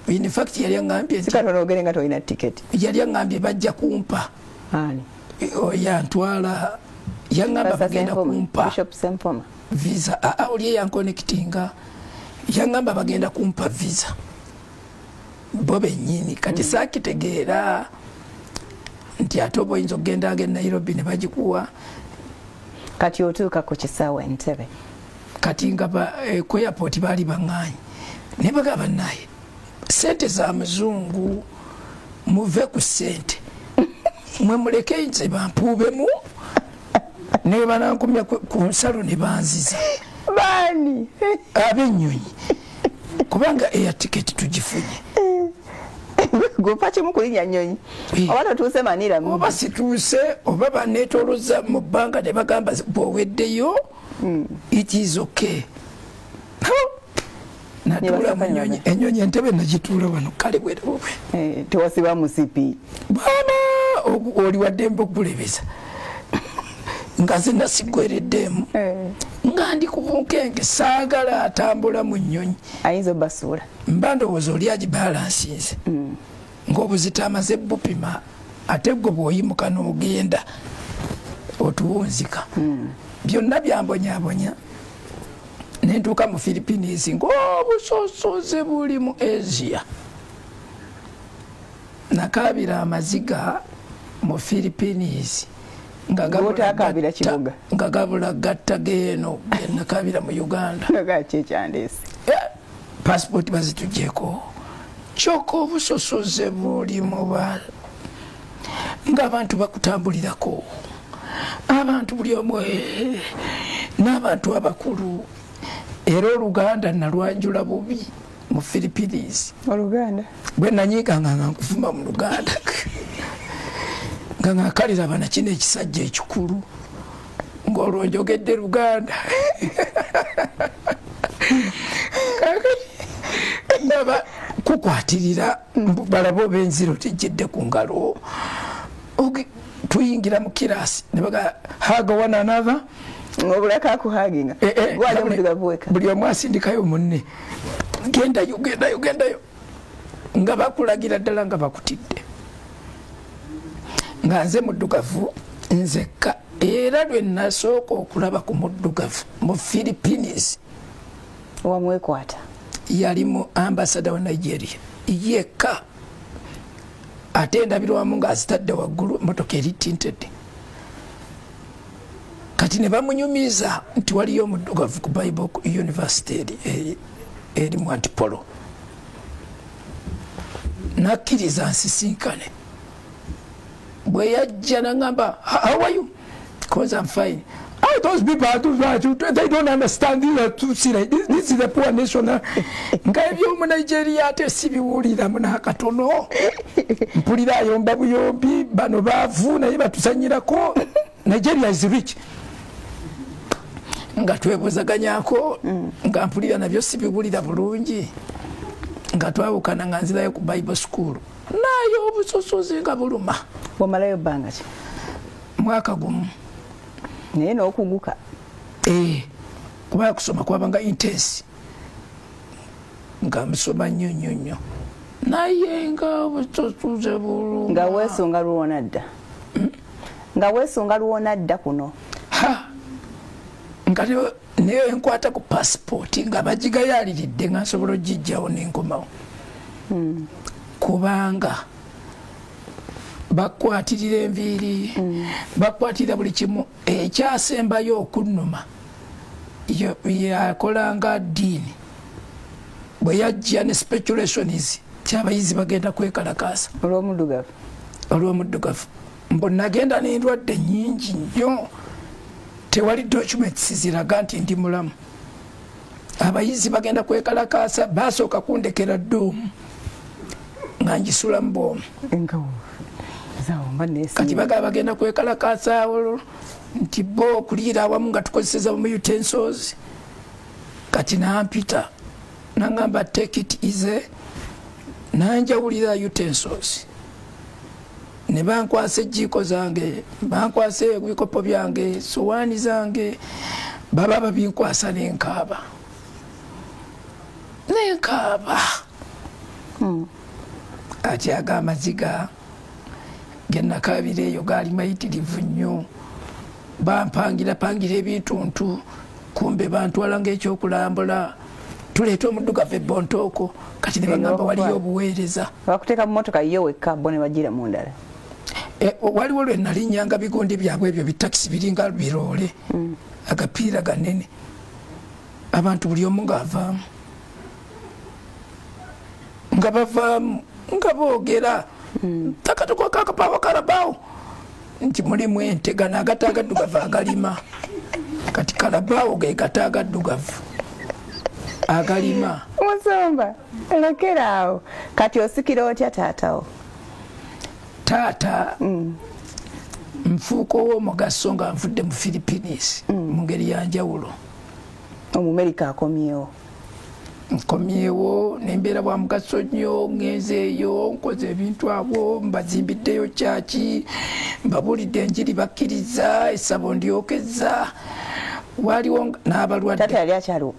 In fact yali aŋŋambye nti Sikatono ogere nga tolina tiketi. Yali aŋŋambye bajja kumpa. Ani? Yantwala yaŋŋamba bagenda kumpa. Bishop Sempoma? Visa. Aa, oli eyankonekitinga yaŋŋamba bagenda kumpa visa bo bennyini. Kati saakitegeera nti ate oba oyinza okugenda e Nairobi ne bagikuwa. Kati otuuka ku kisaawe Entebbe. Kati nga ku airport baali baŋŋaanyi ne bagamba, naye sente za muzungu, muve ku sente mwe, muleke nze bampuubemu ne banankumya ku nsalo ne banziza. Baani? Ab'ennyonyi, kubanga air ticket tugifunye. Gupa kimu kulinnya nnyonyi, oba totuuse Manila. Oba situuse, oba baneetoloza mu bbanga ne bagamba bw'oweddeyo, it is okay. Natuula mu nnyonyi, ennyonyi entebe nagituula wano, kale bwerebwe. Tewasiba musipi? Bwana, oli waddembe okulebeza nga nze nasigwereddemu, nga ndi ku bunkenke, saagala atambula mu nnyonyi. Ayinza obasuula. Mba ndowooza oli agibalansinze ng'obuzito amaze bupima, ate gwe bw'oyimuka n'ogenda otuwunzika. Byonna byambonyabonya nentuuka mu Philippines ng'obusosoze buli mu Asia. Nakaabira amaziga mu Philippines nga gabula gatta geeno nakaabira mu Uganda. Kyekyandese. Passport bazitugyeko, kyokka obusosoze buli mu ng'abantu bakutambulirako, abantu buli omu n'abantu abakulu. Era Oluganda nalwanjula bubi mu Philippines. Oluganda? Bwe nanyiiganga nga nkuvuma mu Luganda, nga ngakalira bana kino ekisajja ekikulu ng'olwo njogedde Luganda. Kakati ndaba kukwatirira balaba oba enziro tejjidde ku ngalo. Tuyingira mu kirasi ne baga hug one another. Ng'obulako akuhaginga? Gwali omudugavu weka? Buli omu asindikayo munne, gendayo, gendayo, gendayo, nga bakulagira ddala nga bakutidde, nga nze muddugavu nzekka. Era lwe nasooka okulaba ku muddugavu mu Philippines, Wamwekwata? Yali mu ambasada wa Nigeria yekka, ate endabirwamu ng'azitadde waggulu, emotoka eri tinted. Kati ne bamunyumiza nti waliyo omuddugavu ku Bible University eri mu Antipolo. Nakkiriza nsisinkane. Bwe yajja nagamba, "How are you?" "Because I'm fine." "Oh, those people are too, they don't understand. These are too serious. This is a poor nation." Nga ebyomu Nigeria ate sibiwuliramu n'akatono. Mpulira ayomba buyombi, bano baavu naye batusanyirako. Nigeria is rich. Nga twebuzaganyako, nga mpulira nabyo sibiwulira bulungi. Nga twawukana nga nzirayo ku Bible school. Naye obusosoze nga buluma. Wamalayo bbanga ki? Mwaka gumu. Naye n'okuguka. Eh. Kuba kusoma kwabanga intense, nga musoma nnyo nnyo nnyo, naye nga butotuze buluma. Nga weesunga lwona dda. Nga weesunga lwona dda kuno. Ha, nga neyo enkwata ku passport nga bagigayaliridde nga nsobola ogijjawo nenkomawo. Kubanga bakwatirira enviiri, bakwatirira buli kimu. Ekyasembayo okunnuma yakolanga ddiini bwe yajja ne speculations kyabayizi bagenda kwekalakaasa olw'omuddugavu. Olw'omuddugavu. Mbu nagenda n'endwadde nnyingi nnyo, tewali documents ziraga nti ndi mulamu. Abayizi bagenda kwekalakaasa, basooka kundekera doomu nga ngisulamu bwomu. Kati bagaba bagenda kwekalakaasa nti bo okuliira awamu nga tukozeseza mu utensils. Kati nampita nangamba take it easy, nanjawulira utensils ne bankwasa ejjiiko zange, bankwasa ebikopo byange, sowaani zange, baba babinkwasa nenkaaba nenkaaba. Ati aga amaziga genakaabira eyo gaali mayitirivu nnyo. Bampangira pangira ebintuntu, kumbe bantwala ng'ekyokulambula, tuleeta omuddugavu ebontooko. Kati ne bagamba waliyo obuweereza. Bakuteeka mu mmotoka yo wekka, bo ne bagira mu ndala. Waliwo lwe nalinnyanga bigundi byabwe ebyo bitakisi biringa biroole, agapiira ganene, abantu buli omu ng'avaamu, nga bavaamu nga boogera takatukwakakapawa nti mulimu ente gano agata agaddugavu agalima. Kati kalabaawo ge gata agaddugavu agalima. Musumba, lekera awo. Kati osikira otya taatawo? Taata nfuuka ow'omugaso nga nvudde mu Philippines mu ngeri ya njawulo. Omumerika akomyewo. Nkomyewo nembeera bwa mugaso nnyo, ngenzeeyo nkoze ebintu abo, mbazimbiddeyo kyaki, mbabuulidde enjiri bakkiriza, essabo ndyokeza. Waliwo n'abalwadde. Taata yali akyaliwo?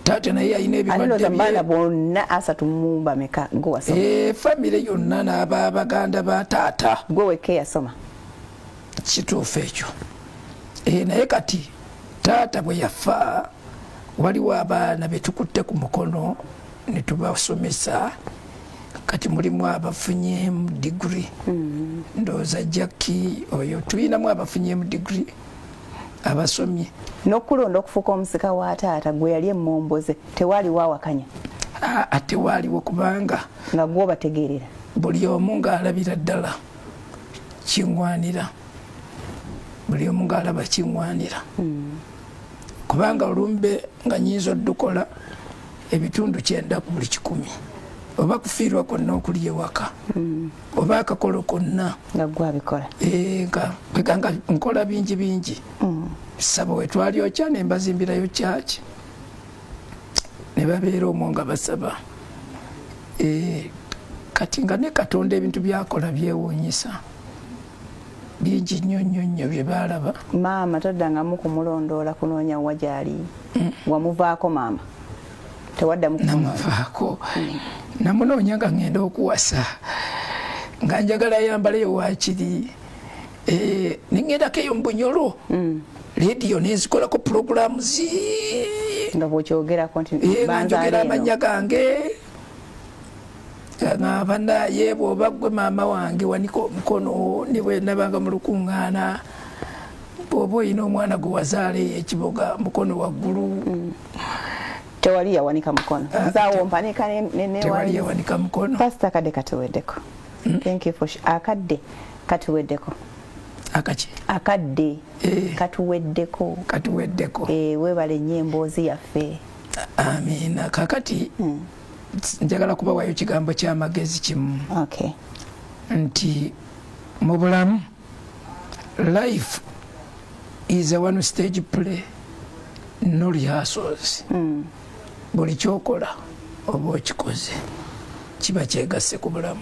Taata naye yalina ebirwadde bye. Baana bonna asatu mu bameka gwe wasoma? Famire yonna n'ababaganda ba taata. Gwe wekka eyasoma? Kituufu ekyo. Naye kati taata bwe yafa, waliwo abaana betukutte ku mukono ne tubasomesa. Kati mulimu abafunyemu degree, ndowooza Jackie oyo tulinamu abafunyemu degree abasomye. N'okulonda okufuuka omusika wa taata gwe yali emmomboze tewaaliwo awakanya? Tewaaliwo, kubanga nga gwobategeerera buli omu ng'alabira ddala kiŋŋwanira, buli omu ng'alaba kiŋŋwanira. Kubanga olumbe nga nnyinza oddukola ebitundu 90 ku buli 100, oba kufiirwa kwonna okuli ewaka, oba akakolo konna nga gwabikola. Nga nkola bingi bingi. Ssabo we twalyokya ne mbazimbirayo kyaki, ne babeera omwo nga basaba. Kati nga ne Katonda ebintu byakola byewuunyisa bingi nnyo nnyo nnyo bye baalaba. Maama toddangamu kumulondoola kunoonya wa gy'ali? Wamuvaako maama? Tewaddamu? Namuvaako. Namunoonya nga ngenda okuwasa, nga njagala yambaleyo waakiri. Nengendako eyo mu Bunyolo, leediyo nenzikolako pulogulaamu nga bw'okyogerako nti nga njogera amannya gange, nga bannaye bw'oba ggwe maama wange wanika omukono, ne bwe nabanga mu lukuŋŋaana, bw'oba olina omwana gwe wazaala eyo ekiboga mukono waggulu. Tewali yawanika mukono. Nzaawo mpanika. Tewali yawanika mukono. Pasita, akadde katuweddeko. Thank you for akadde katuweddeko. Akaki? Akadde katuweddeko. Katuweddeko. Weebale nnyo emboozi yaffe. Amiina. Kakati njagala kubawayo kigambo ky'amagezi kimu. Nti mu bulamu, life is a one stage play, no rehearsals. Buli kyokola oba okikoze kiba kyegasse ku bulamu.